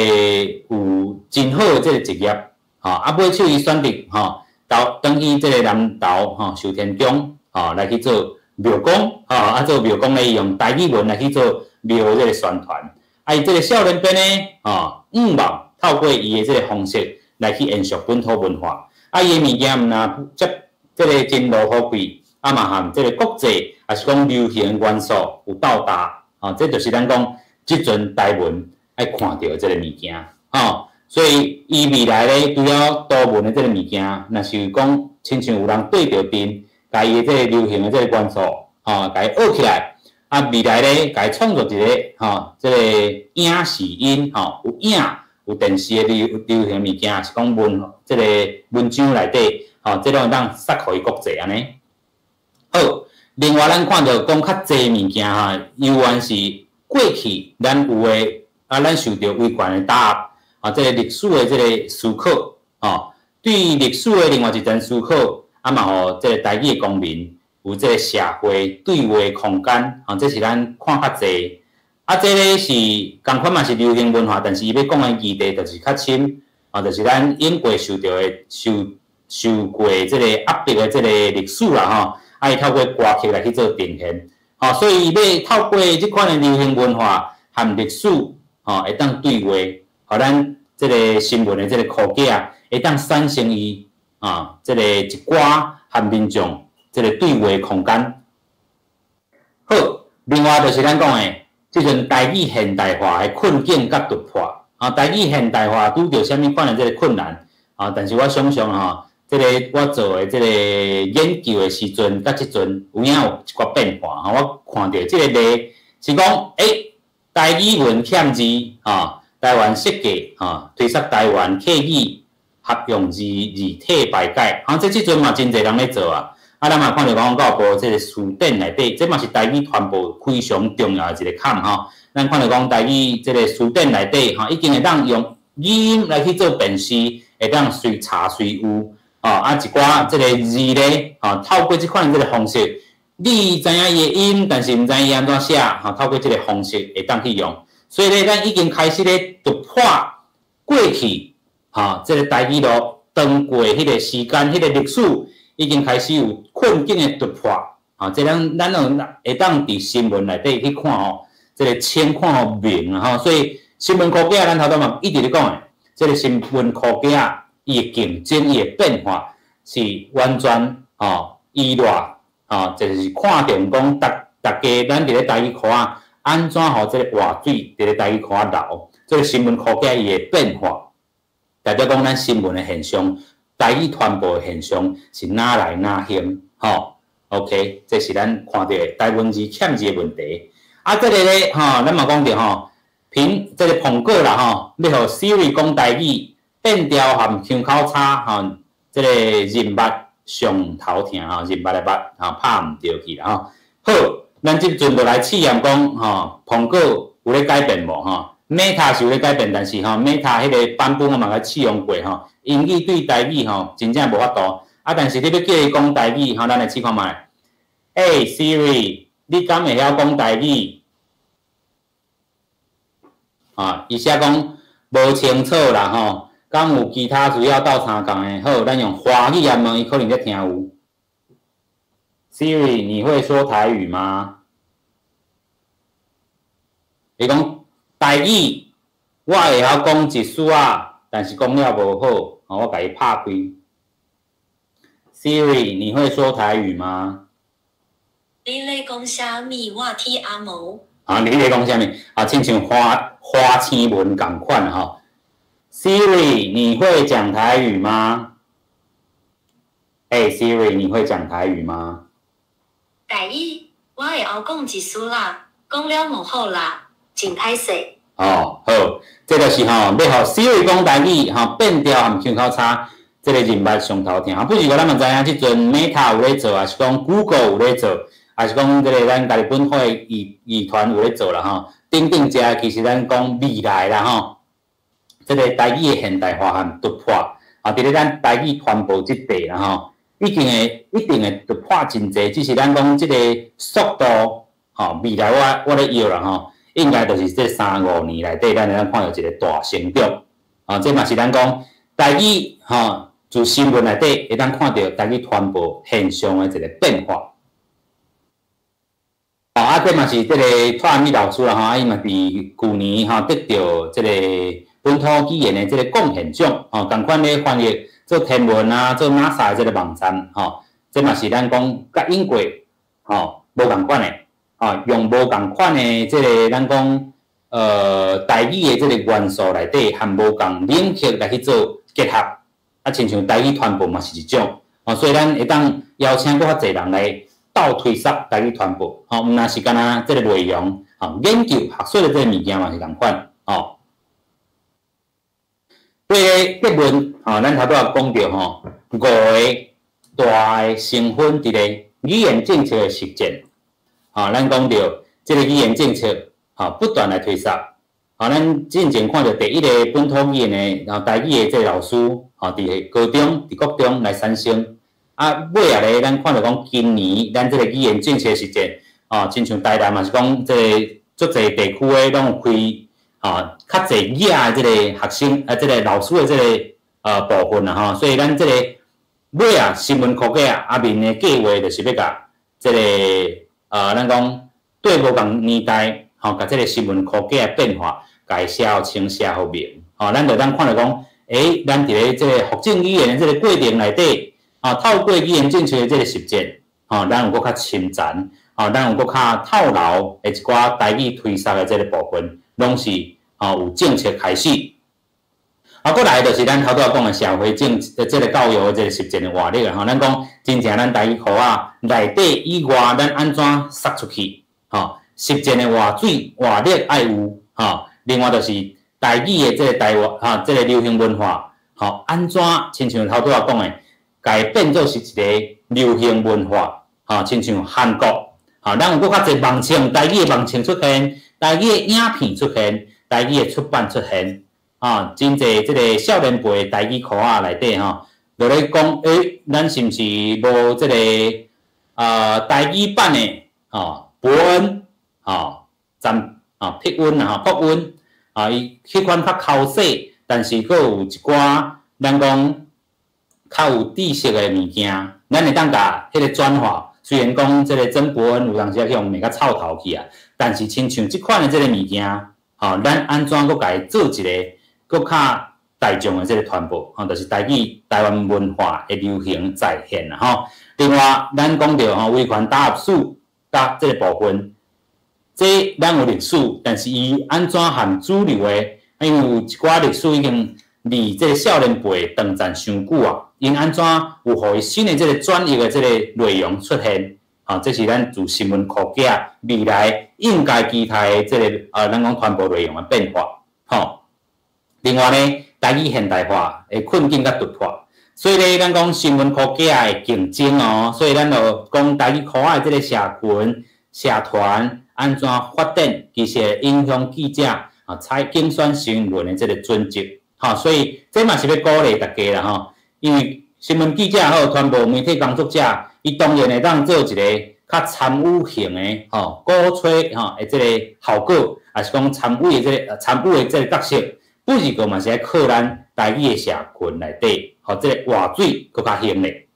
有真好的這个職業，吼，啊，尾手伊選擇吼，投轉去這个南投吼壽天宮，吼來去做廟公，吼，啊做廟公咧，伊用台語文來去做廟的這个宣傳。啊，伊這个少年班呢，吼，向望透過伊的這个方式來去延續本土文化。啊，伊的物件毋若接這个真羅富貴，啊嘛含這个國際，抑是講流行元素有到達，吼，這就是咱講這陣台文愛看著的這个物件，吼。所以伊未來咧，除了圖文的這个物件，若是講親像有人對著陣，共伊的這个流行的這个元素，吼，共伊學起來，啊，未來咧，共伊創作一个，吼，這个影視音，吼，有影有電視的流流行物件，是講文這个文章內底，吼，這攏會當殺予伊國際按呢。好，另外咱看著講較濟物件吼，猶原是過去咱有的，啊，咱受著威權的打壓，啊，這个歷史的這个思考，吼，對歷史的另外一層思考，啊嘛，予這个台語的公民有這个社會對話空間，吼，這是咱看較濟。啊，這个是仝款嘛是流行文化，但是伊欲講的議題就是較深，啊，就是咱永過受著的受受過這个壓迫的這个歷史啦，吼，啊，伊透過歌曲來去做呈現，吼，所以伊欲透過這款的流行文化和歷史，吼，會當對話，予咱這个新聞的這个科技啊，會當產生伊啊，這个一寡和民眾這个對話空間。好，另外就是咱講的，這陣台語現代化的困境佮突破，啊，台語現代化拄著啥物款的這个困難，啊，但是我想像吼，這个我做的這个研究的時陣，佮這陣有影有一寡變化，吼，我看著這个例是講，欸，台語文欠字，吼，台灣設計，吼，推捒台灣客語合用字字體排解，啊，這這陣嘛真濟人咧做啊。啊，咱嘛看著講教育部這个辭典內底，這嘛是台語傳播非常重要的一个坎吼。咱看著講台語這个辭典內底吼，已經會當用語音來去做辨識，會當隨查隨有，吼啊一寡這个字咧，吼透過這款這个方式，你知影伊的音，但是毋知伊按怎寫，吼透過這个方式會當去用。所以咧，咱已經開始咧突破過去，吼這个台語路當過彼个時間、彼个歷史。已經開始有困境的突破，吼，這咱咱攏會當佇新聞內底去看吼，這个清看予明啊吼，所以新聞科技啊，咱頭拄嘛一直咧講的，這个新聞科技啊，伊的競爭、伊的變化是完全吼依賴吼，就是看重講逐逐家咱佇咧台語科啊，按怎予這个活水佇咧台語科仔流，這个新聞科技伊的變化，代表講咱新聞的現象。台語傳播的現象是哪來哪興，吼，OK，這是咱看著的台文字欠字的問題。啊，這个咧，吼，咱嘛講著吼，蘋這个蘋果啦，吼，欲予 Siri 講台語，變調和腔口差，吼，這个任脈上頭疼，吼，任脈的脈，吼，拍毋著去啦，吼。好，咱這陣就來試驗講，吼，蘋果有咧改變無，吼？Meta 是有咧改變，但是吼，Meta 彼个版本我嘛共試用過吼，英語對台語吼，真正無法度。啊，但是你欲叫伊講台語吼，咱來試看覓。欸，Siri，你敢會曉講台語？啊，伊寫講無清楚啦吼，敢有其他需要鬥相共的？好，咱用華語來問伊，可能才聽有。Siri，你會說台語嗎？伊講台語，我會曉講一絲仔，但是講了無好，我共伊拍開。Siri，你會說台語嗎？你咧講啥物？我聽無。啊，你咧講啥物？啊，親像花花生文仝款吼。Siri，你會講台語嗎？欸，Siri，你會講台語嗎？台語，我會曉講一絲啦，講了無好啦，真歹勢。哦，好，這就是吼，欲予 Siri 講台語吼，變調含腔口差，這個人脈上頭疼。啊，不是過咱嘛知影，這陣 Meta 有咧做，抑是講 Google 有咧做，抑是講這個咱家己本土的藝藝團有咧做啦吼。等等這其實咱講未來啦吼，這個台語的現代化和突破，啊，佇咧咱台語傳播這塊啦吼，已經會一定會突破真濟，只是咱講這個速度，吼，未來我咧臆啦吼，應該就是這三五年內底，咱會當看著一個大成長。啊，這嘛是咱講台語吼，自新聞內底會當看著台語傳播現象的一個變化。啊，這嘛是這個蔡米老師啦吼，啊，伊嘛佇舊年吼得著這個本土語言的這個貢獻獎，吼，仝款咧翻譯做天文啊，做 NASA 的這個網站，吼，這嘛是咱講佮英國吼無仝款的，吼，用無仝款的這個咱講台語的這個元素內底，和無仝領域來去做結合，啊，親像台語傳播嘛是一種，吼，所以咱會當邀請閣較濟人來鬥推捒台語傳播，吼，毋但是干焦這個內容，吼，研究學術的這個物件嘛是仝款，吼。對個結論，吼，咱頭拄仔講著吼，五個大的成分佇咧語言政策的實踐，吼，咱講著這個語言政策，吼，不斷來推捒，吼，咱進前看著第一個本土語言的，然後台語的這個老師，吼，佇高中、佇國中來產生，啊，尾仔咧，咱看著講今年咱這個語言政策實踐，吼，親像台南嘛是講這個足濟地區的攏有開。吼，較濟額的這個學生，啊，這個老師的這個部分啦吼，所以咱這個尾仔新聞科技啊，阿明的計劃就是欲共這個咱講對無仝年代，吼，共這個新聞科技的變化，共伊寫予清，寫予明，吼，咱就當看著講，欸，咱佇咧這個復振語言的這個過程內底，吼，透過語言政策的這個實踐，吼，咱有閣較深層，吼，咱有閣較透流的一寡台語推捒的這個部分，攏是吼有政策開始。啊，閣來就是咱頭拄仔講的社會政這個教育的這個實踐的活力吼，咱講真正咱台語科仔內底以外，咱按怎捒出去？吼，實踐的活水活力愛有吼。另外就是台語的這個台灣吼，這個流行文化吼，按怎親像頭拄仔講的，共伊變做是一個流行文化吼，親像韓國吼，咱有閣較濟網唱台語的網唱出現，台語的影片出現，台語的出版出現。啊，真濟這個少年輩台語科仔內底吼，就咧講，欸，咱是毋是無這個台語版的吼博恩吼，詹吼朴恩啊吼，朴恩啊，伊彼款較剾洗，但是閣有一寡咱講較有知識的物件，咱會當共彼個轉化。雖然講這個曾博恩有當時去予罵甲臭頭去啊，但是親像這款的這個物件，吼，咱按怎閣共伊做一個閣較大眾的這個傳播，吼，就是台語台灣文化的流行再現啦，吼。另外，咱講著吼維權打壓史佮這個部分，這咱有歷史，但是伊按怎和主流的，因為有一寡歷史已經離這個少年輩長暫傷久啊，𪜶按怎有予伊新的這個轉譯的這個內容出現？吼，這是咱做新聞科技未來應該期待的這個咱講傳播內容的變化，吼。另外呢，台語現代化的困境佮突破，所以咧，咱講新聞科技的競爭哦，所以咱就講台語科仔的這個社群、社團按怎發展，其實會影響記者啊採揀選新聞的這個準則，吼，所以這嘛是欲鼓勵大家啦，吼，因為新聞記者也好，傳播媒體工作者，伊當然會當做一個較參與型的吼，鼓吹吼的這個效果，抑是講參與的這個參與的這個角色。不是個嘛是愛靠咱台語的社群內底，予這個活水閣較興咧。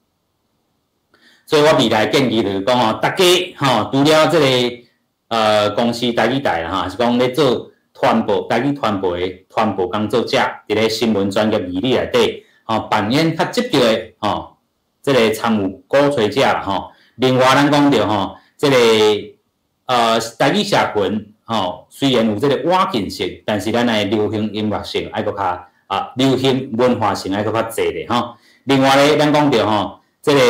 所以我未來建議就是講吼，大家吼除了這個公視台語台啦吼，是講咧做傳播台語傳播的傳播工作者，佇咧新聞專業義理內底，吼扮演較積極的吼，這個參與鼓吹者啦吼。另外，咱講著吼，這个台語社群吼，雖然有這个倚近性，但是咱的流行音樂性愛閣較啊，流行文化性愛閣較濟咧吼。另外咧，咱講著吼，這个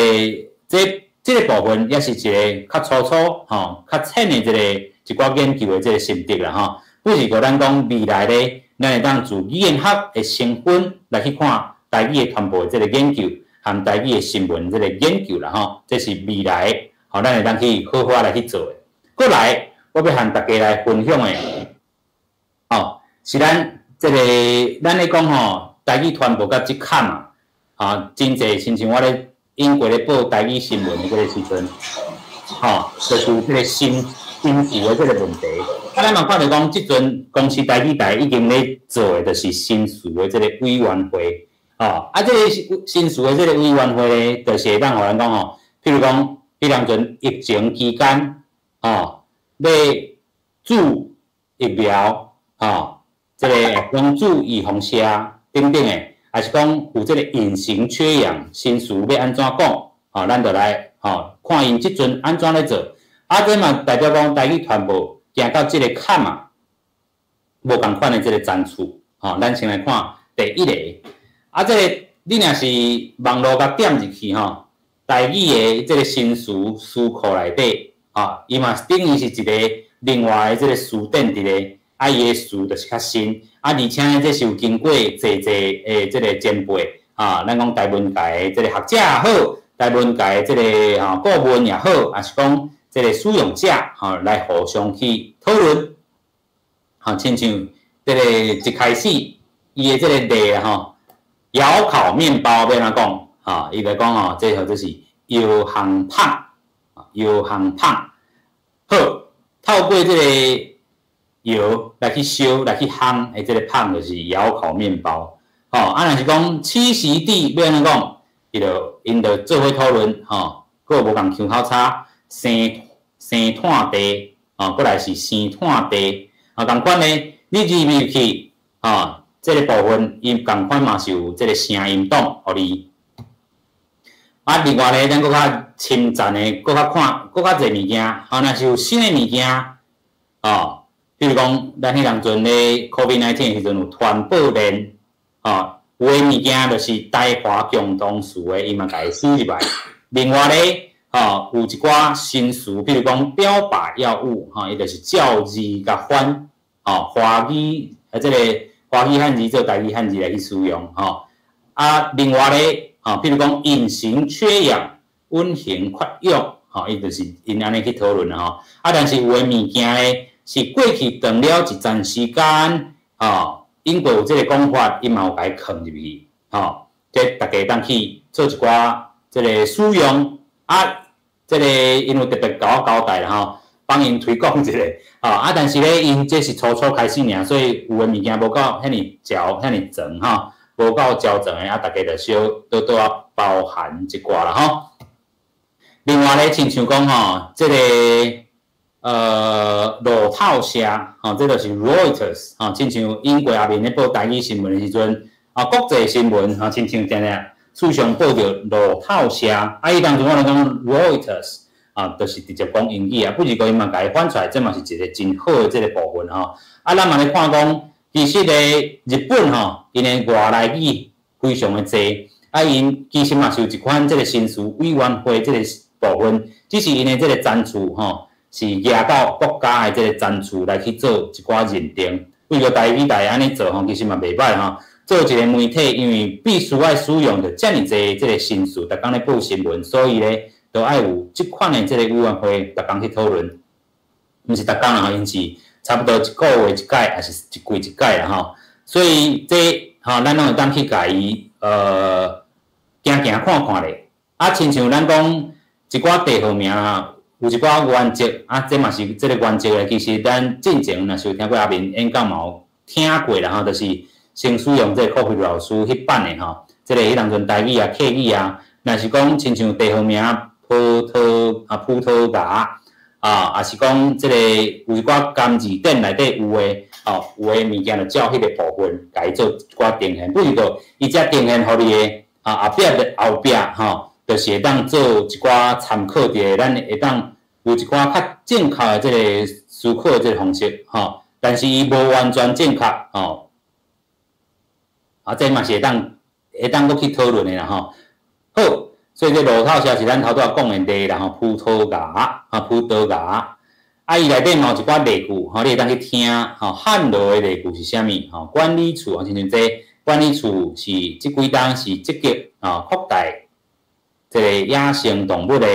這這个部分也是一个較粗粗吼、較淺的這个一寡研究的這个心得啦吼。不是過咱講未來咧，咱會當自語言學的成分來去看台語的傳播的這个研究，和台語的新聞這个研究啦吼，這是未來吼，咱會當去好好來去做的。過來，我欲和大家來分享的，哦，是咱這个咱咧講吼，台語傳播佮這坎啊，啊，真濟親像我咧英國咧報台語新聞的這个時陣，吼，就是有這个新新詞的這个問題。啊，咱嘛看著講，這陣公視台語台已經咧做的，就是新詞的這个委員會，哦，啊，這个新詞的這个委員會咧，就是會當予咱講吼，譬如講，彼當陣疫情期間，吼，欲注疫苗，吼，這个講注預防射等等的，還是講有這个隱形缺氧新詞欲按怎講，吼，咱就來吼看𪜶這陣按怎咧做。啊，這嘛代表講台語傳播行到這个坎啊，無仝款的這个層次，吼，咱先來看第一個，啊，這个你若是網路共點入去吼，台語的這个新詞詞庫內底，啊，伊嘛等於是一個另外的這个詞典佇咧，啊，伊的詞就是較新，啊，而且呢，這是有經過濟濟的這个前輩，啊，咱講台文界的這个學者也好，台文界的這个吼顧問也好，抑是講這个使用者吼來互相去討論，吼，親像這个一開始伊的這个例啊吼，窯烤麵包欲按怎講？吼，伊就講吼，這叫做是窯烘麭，窯烘麭。好，透過這个窯來去燒、來去烘的這个麭，就是窯烤麵包。吼，啊，若是講棲息地欲按怎講？伊就𪜶就做伙討論，吼，閣有無仝腔口差，生生炭地，吼，過來是生炭地，啊，仝款呢，你入入去，吼，這个部分伊仝款嘛是有這个聲音檔予你。啊，另外咧，咱閣較深層的，閣較看，閣較濟物件，吼，若是有新的物件，吼，比如講，咱彼當陣咧，COVID-19 時陣有傳播鏈，吼，有的物件就是台華共同詞的，伊嘛共伊輸入來。另外咧，吼，有一寡新詞，比如講標靶藥物，吼，伊就是照字共翻，吼，華語啊，這个華語漢字做台語漢字來去使用，吼。啊，另外咧，吼，比如講隱形缺氧、隱形缺氧，吼，伊就是𪜶按呢去討論啦，吼。啊，但是有的物件咧，是過去長了一陣時間，吼，英國有這个講法，伊嘛有共伊囥入去，吼，這大家會當去做一寡這个使用，啊，這个𪜶有特別共我交代啦，吼，幫𪜶推廣一下，吼，啊，但是咧，𪜶這是初初開始爾，所以有的物件無夠遐爾嚼，遐爾全，吼。無夠周全的，啊，大家就小多多仔包涵一寡啦吼。另外咧，親像講吼，這个路透社，吼，這就是 Reuters，吼，親像英國下面咧報台語新聞的時陣，啊，國際新聞，吼，親像定定時常報著路透社，啊，伊當陣我來講 Reuters，啊，就是直接講英語啊，不是講伊嘛共伊翻出來，這嘛是一個真好的這个部分吼。啊，咱嘛咧看講，其實咧，日本吼，𪜶的外來語非常的濟，啊，𪜶其實嘛是有一款這个新詞委員會這个部分，只是𪜶的這个層次吼，是夯到國家的這个層次來去做一寡認定。為著台語台按呢做吼，其實嘛袂䆀吼。做一个媒體，因為必須愛使用著遮爾濟這个新詞，逐工咧報新聞，所以咧，都愛有這款的這个委員會，逐工去討論。毋是逐工啦，𪜶是差不多一個月一擺，抑是一季一擺啦吼。所以這吼，咱攏會當去共伊行行看看咧。啊，親像咱講一寡地號名啊，有一寡原則啊，這嘛是這个原則咧。其實咱進前若是有聽過阿明演講嘛有聽過啦吼，就是先使用這个柯惠老師彼版的吼，這个彼當陣台語啊、客語啊，若是講親像地號名葡萄啊、葡萄牙啊，抑是講這个有一寡甘字典內底有的，吼，有的物件就照彼个部分，共伊做一寡呈現。不是講伊遮呈現予你的啊，後壁的後壁吼，就是會當做一寡參考佇咱會當有一寡較正確的這个思考的這个方式，吼，但是伊無完全正確，吼，啊，這嘛是會當閣去討論的啦，吼。好，所以這路透社是咱頭拄仔講的例啦，吼，葡萄牙，啊，葡萄牙，啊，伊內底嘛有一寡例句，吼，你會當去聽，吼，漢羅的例句是啥物？吼，管理處，親像這管理處是這幾冬是積極，吼，擴大這个野生動物的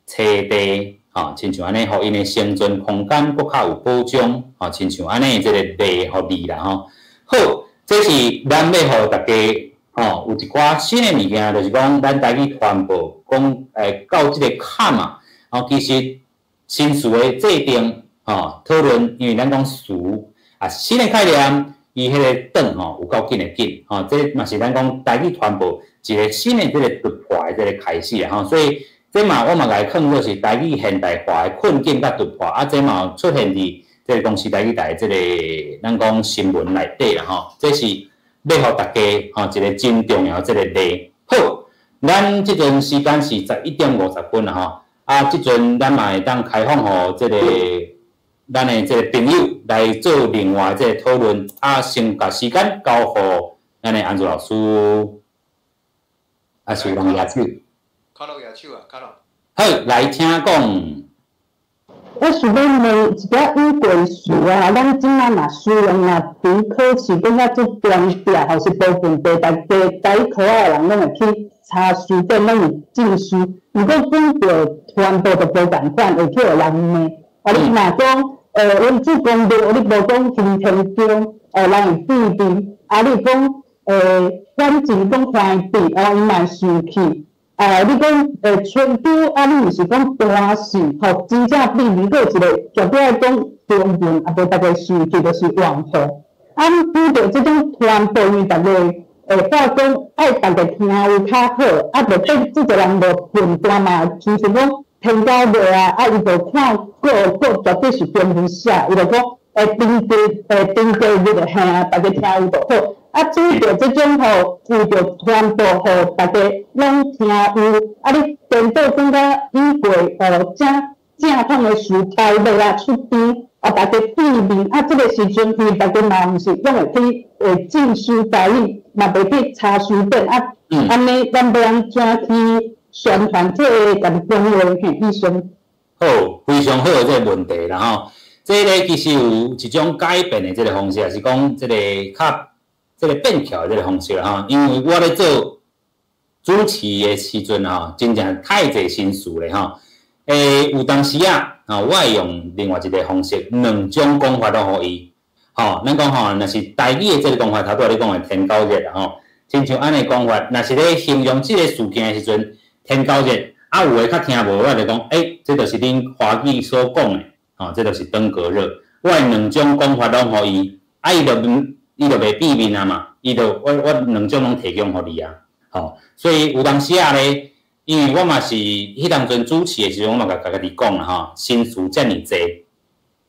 棲地，吼，親像按呢，予𪜶的生存空間閣較有保障，吼，親像按呢這个例予你啦，吼。好，這是咱欲予大家，吼，有一寡新的物件，就是講咱台語傳播，講到這个坎啊，吼，其實新詞的制定，吼，討論，因為咱講詞啊，新的概念，伊彼个轉吼有夠緊的緊，吼，這嘛是咱講台語傳播一个新的這个突破的這个開始啊，吼，所以這嘛我嘛共伊囥做是台語現代化的困境佮突破，啊，這嘛有出現佇這个公視台語台這个咱講新聞內底啦，吼，這是欲予大家吼一个真重要這个例。好，咱這陣時間是11點50分啦，吼，啊，這陣咱嘛會當開放予這个咱的這个朋友來做另外這个討論，啊，先共時間交予咱的安祖老師，啊，是有人舉手？卡洛舉手啊，卡洛。好，來請講。我想欲問一寡語過詞啊，咱這馬若使用若佇考試感覺足重點，吼是無問題，逐家台語科的人攏會去查詞典，攏會證實。毋過講著傳播就無仝款，會去予人罵。啊，你若講，阮做公廟，你無講行天宮，人會對面。啊，你講，反正講番地，啊，伊嘛會生氣。啊，你講春秋，啊，你毋是講大事，吼，真正比如閣一个絕對愛講中文，啊，無逐家生氣就是怨婦。啊，拄著這種傳播，因為逐家會話講愛逐家聽有較好，啊，就變這個人無論斷嘛，親像講天狗熱啊，啊，伊就看個個絕對是中文寫，伊就講登記登記日的嘿啊，逐家聽有就好。啊，拄著這種吼，為著傳播，予逐家攏聽有，啊，你顛倒感覺語過正正統的詞台袂啊出邊，啊，逐家對面，啊，這个時陣因為逐家嘛毋是攏會去會進修台語，嘛袂去查詞典，啊，按呢咱欲按怎去宣傳這个家己講話嘿，以上。好，非常好的這个問題啦吼。這个其實有一種改變的這个方式，也是講這个較這个變巧的這个方式啦吼。因為我咧做主持的時陣吼，真正太濟新詞咧吼。有當時啊，吼，我會用另外一个方式，兩種講法攏予伊。吼，咱講吼，若是台語的這个講法，頭拄仔你講的天狗熱啦吼，親像按呢講法，若是咧形容這个事件的時陣，天狗熱，啊，有的較聽無，我就講，欸，這就是恁華語所講的，吼，這就是登革熱。我的兩種講法攏予伊，啊，伊就袂變面啊嘛，伊就我兩種攏提供予你啊，吼，所以有當時啊咧，因為我嘛是彼當陣主持的時陣，我嘛共家己講啦吼，新詞遮爾濟，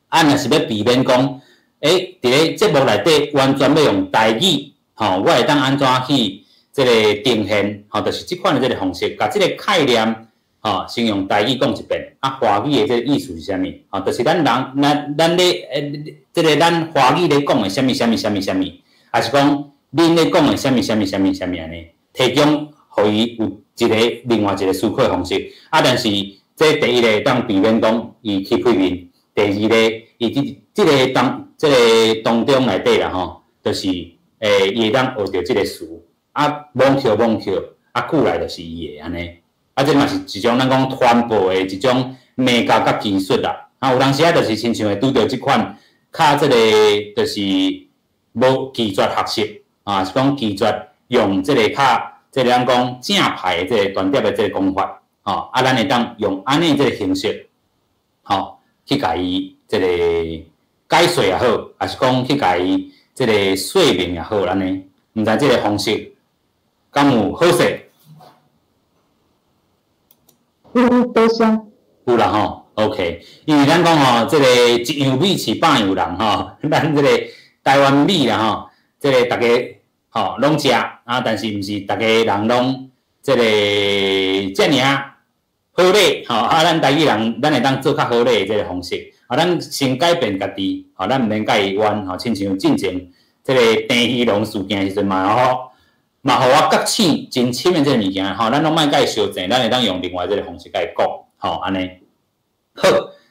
啊，若是欲避免講，欸，佇咧節目內底完全欲用台語，吼，我會當按怎去這个呈現，吼，就是這款的這个方式，共這个概念，吼，先用台語講一遍，啊，華語的這个意思是啥物？吼，就是咱人，咱咧，這个咱華語咧講的啥物啥物啥物啥物，抑是講恁咧講的啥物啥物啥物啥物按呢，提供予伊有一个另外一个思考的方式。啊，但是這第一个當避免講伊起屁面，第二个伊這個當中內底啦吼，就是伊會當學著這个詞，啊，罔扣罔扣，啊，久來就是伊的按呢。啊，這嘛是一種咱講傳播的一種美感佮技術啦。啊，有當時啊，就是親像會拄著這款較這個就是無拒絕學習，啊，是講拒絕用這個較這個咱講正派的這個專業的這個講法，吼，啊，咱會當用按呢這個形式，吼，去共伊這個解說也好，抑是講去共伊這個說明也好，按呢，毋知這個方式敢有好勢？有，多謝。有啦吼，OK，因為咱講吼，這個一樣米飼百樣人吼，咱這個台灣米啦吼，這個逐家吼攏食啊，但是毋是逐家人攏這個遮爾好礼吼，啊，咱台语人，咱会當做較好禮的這个方式，啊，咱先改變家己，吼，咱毋免共伊冤，吼，親像進前這个鄭宜農事件的時陣嘛吼，嘛予我覺醒真深的這个物件，吼，咱攏莫共伊相爭，咱會當用另外這个方式共伊講，吼，按呢。好，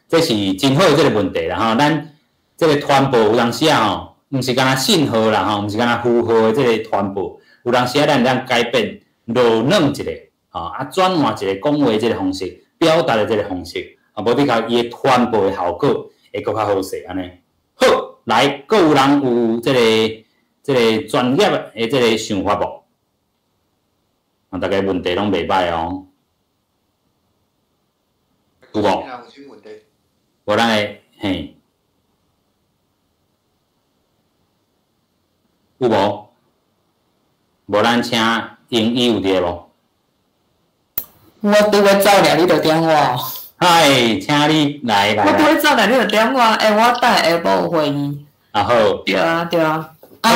這是真好的這个問題啦，吼，咱這个傳播有當時啊，吼，毋是干焦信號啦，吼，毋是干焦符號的這个傳播，有當時啊，咱會當改變，落軟一下。啊，轉換一个講話這个方式，表達的這个方式，啊，無的確伊的傳播的效果會閣較好勢按呢。好，來，閣有人有這个專業的這个想法無？啊，大家問題攏袂䆀哦。有無？無咱的嘿，有無？無咱請英語有佇個無？我拄欲走爾，你就點我。嗨，請你來來。我拄欲走爾，你就點我。欸，我等下晡有會議。啊好。對啊對啊。啊，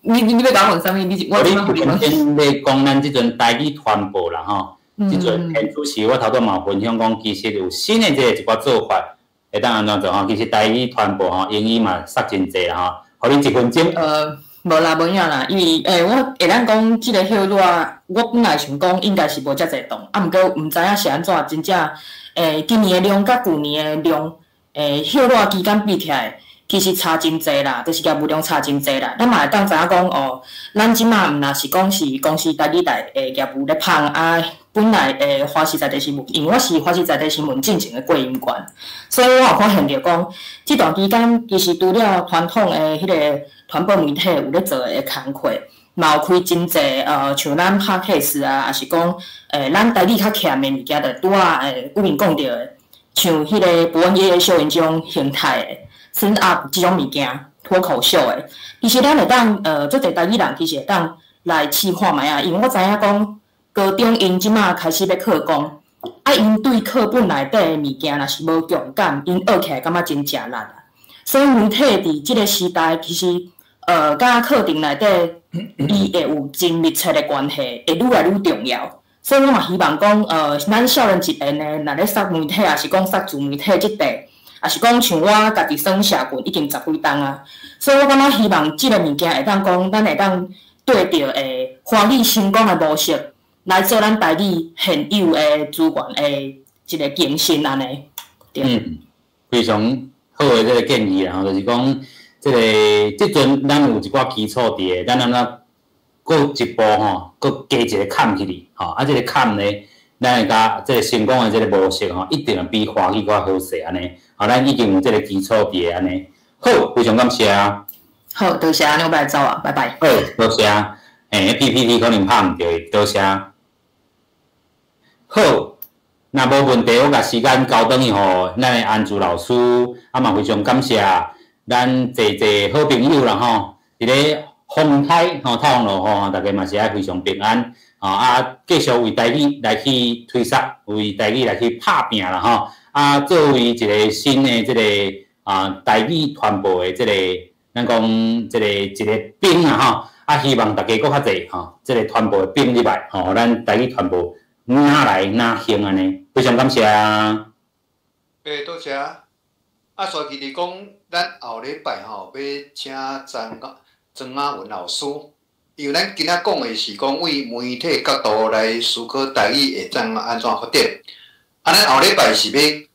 你欲共我問啥物？你我你先欲講咱這陣台語傳播啦吼，這陣天主席我頭拄嘛有分享講，其實有新的這个一寡做法，會當按怎做吼？其實台語傳播吼，英語嘛殺真濟啦吼，予你一分鐘。無啦，無影啦，因為欸，我會當講這个歇熱，我本來想講應該是無遮濟動，啊，毋過毋知影是按怎，真正欸，今年的量佮舊年的量，欸，歇熱期間比起來，其實差真濟啦，就是業務量差真濟啦。咱嘛會當知影講哦，咱這馬毋若是講是公司台語台的業務咧芳啊，本來的華視在地新聞，因為我是華視在地新聞進前的播音員，所以我有發現著講，這段期間其實除了傳統的彼个傳播媒體有咧做的工課，嘛有開真濟像咱 Podcast 啊，抑是講咱台語較欠的物件，就拄仔有面講著的，像彼个伯恩夜夜秀𪜶這種形態的 stand up 這種物件，脫口秀的，其實咱會當足濟台語人其實會當來試看覓啊，因為我知影講高中𪜶這馬開始欲課綱，啊，𪜶對課本內底的物件若是無共感，𪜶學起來感覺真食力啊。所以媒體佇這个時代，其實佮課程內底，伊會有真密切的關係，會愈來愈重要。所以我嘛希望講，咱少年一代呢，若咧殺媒體，抑是講殺自媒體這塊，抑是講像我家己耍社群已經十幾冬啊，所以我感覺希望這个物件會當講，咱會當對著華語成功的模式來做咱台語現有的資源的一个更新按呢。對。嗯，非常好的這个建議啦，就是講。這个這陣咱有一寡基礎佇个，咱按怎閣一步吼，閣加一个坎起去吼，啊，這个坎呢，咱會共這个成功的這个模式吼，一定會比華語閣較好勢按呢。吼，咱已經有這个基礎佇个按呢。好，非常感謝。好，多謝，我欲來走啊，拜拜。好，多謝。欸，PPT 可能拍毋著，多謝。好，若無問題，我共時間交轉去予咱的安珠老師，啊嘛非常感謝。咱濟濟好朋友啦吼，佇咧風台吼，透風落雨吼，大家嘛是愛非常平安吼啊！繼續為台語來去推捒，為台語來去拍拚啦吼啊！作為一个新的這个啊台語傳播的這个，咱講這个一个兵啊吼啊！希望大家閣較濟吼，這个傳播的兵入來吼，予咱台語傳播哪來哪興按呢，非常感謝。欸，多謝。啊，所以其實講，咱後禮拜吼欲請莊亞文老師，因為咱今仔講的是講為媒體角度來思考台語會當按怎發展。啊，咱後禮拜是欲，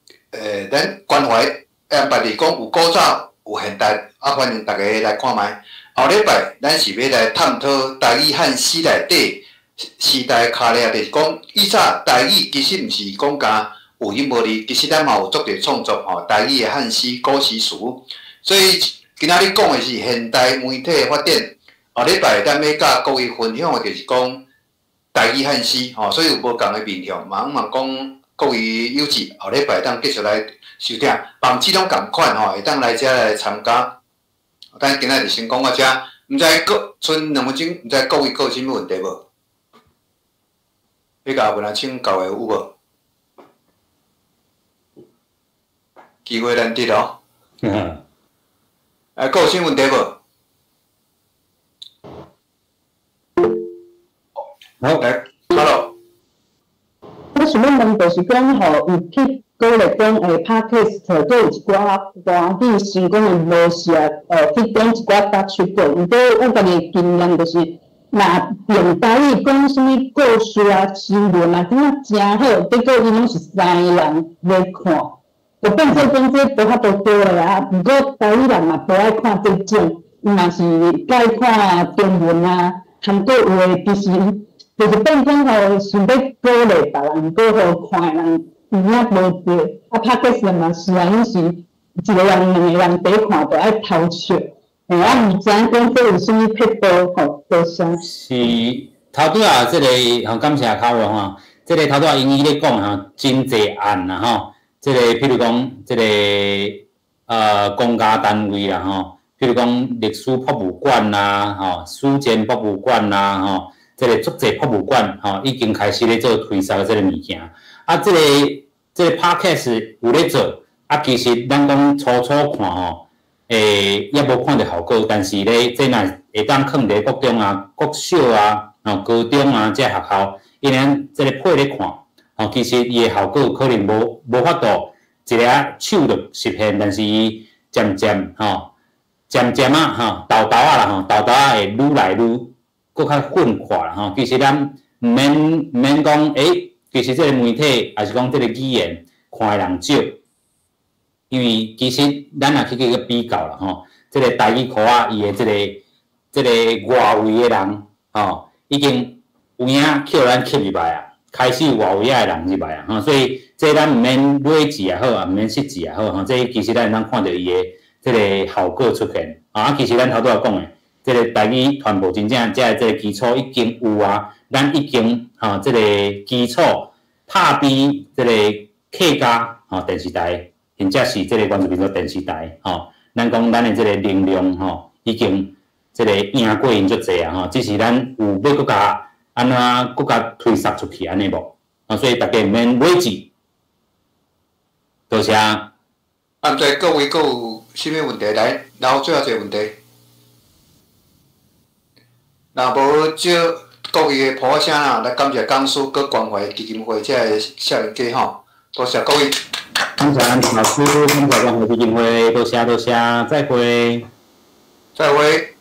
咱關懷安排佇講有古早有現代，啊，歡迎大家來看覓。後禮拜咱是欲來探討台語漢詩內底時代跤跡，就是講以早台語其實毋是講干有音無字，其實咱嘛有足濟創作吼，台語的漢詩、古詩詞。所以今仔日講的是現代媒體的發展。後禮拜咱欲佮各位分享的，就是講台語漢詩吼，所以有無仝的面向，嘛希望講各位友志後禮拜當繼續來收聽，網址攏仝款吼，會當來遮來參加。咱今仔就先講到遮，毋知閣賰兩分鐘，毋知各位閣有啥物問題無？欲共問啊，請教的有無？機會難得哦。哎，閣有啥問題無？好，來，Hello。我想想欲問就是講吼，有去鼓勵講Podcast，閣有一寡歡喜成功的模式啊，去講一寡搭出過。毋過我家己的經驗就是，若用台語講啥物故事啊、新聞啊，感覺誠好，結果伊攏是三个人咧看，就變做講這無法度對啊。毋過台語人嘛無愛看這種，伊嘛是佮意看中文啊，韓國話其實就是變講吼，想欲鼓勵別人，毋過予看的人有影無對。啊，Podcast 嘛是啊，伊是一個人、兩個人佇看，就愛偷笑。啊，毋知影講這有啥物撇步吼，多謝。是頭拄仔這个吼，感謝卡羅吼，這个頭拄仔英語咧講吼，真濟案啦吼，這个譬如講這个公家單位啦吼，譬如講歷史博物館啦吼，史前博物館啦吼，這个足濟博物館吼，已經開始咧做推銷這个物件。啊，這个 Podcast 有咧做，啊，其實咱講初初看吼，猶無看著效果，但是咧，這若會當囥佇國中啊、國小啊、吼高中啊這學校，𪜶按這个配咧看，吼，其實伊的效果可能無法度一下手就實現，但是伊漸漸吼，漸漸仔吼，沓沓仔啦吼，沓沓仔會愈來愈閣較奮快啦吼。其實咱毋免講，其實這个媒體抑是講這个語言看的人少。因為其實咱若去去比較啦吼，這个台語箍仔伊的這个外圍的人吼，已經有影予咱吸入來啊，開始有外圍仔的人入來啊，吼，所以這咱毋免累積也好，也毋免失志也好，吼，這其實咱會當看著伊的這个效果出現。啊，其實咱頭拄仔講的，這个台語傳播真正這個基礎已經有啊，咱已經吼這個基礎拍比這個客家吼電視台，或者是這個原住民族電視台，吼，咱講咱的這個能量吼，已經這個贏過𪜶足濟啊，吼，只是咱有欲閣共按怎閣共推捒出去按呢無？啊，所以大家毋免累積。多謝。啊，毋知各位閣有啥物問題來？然後最後一個問題，若無借各位的拍聲啦，來感謝講師閣關懷基金會這个少年家吼，多謝各位。感謝老師，感謝關懷基金會，多謝多謝，再會。再會。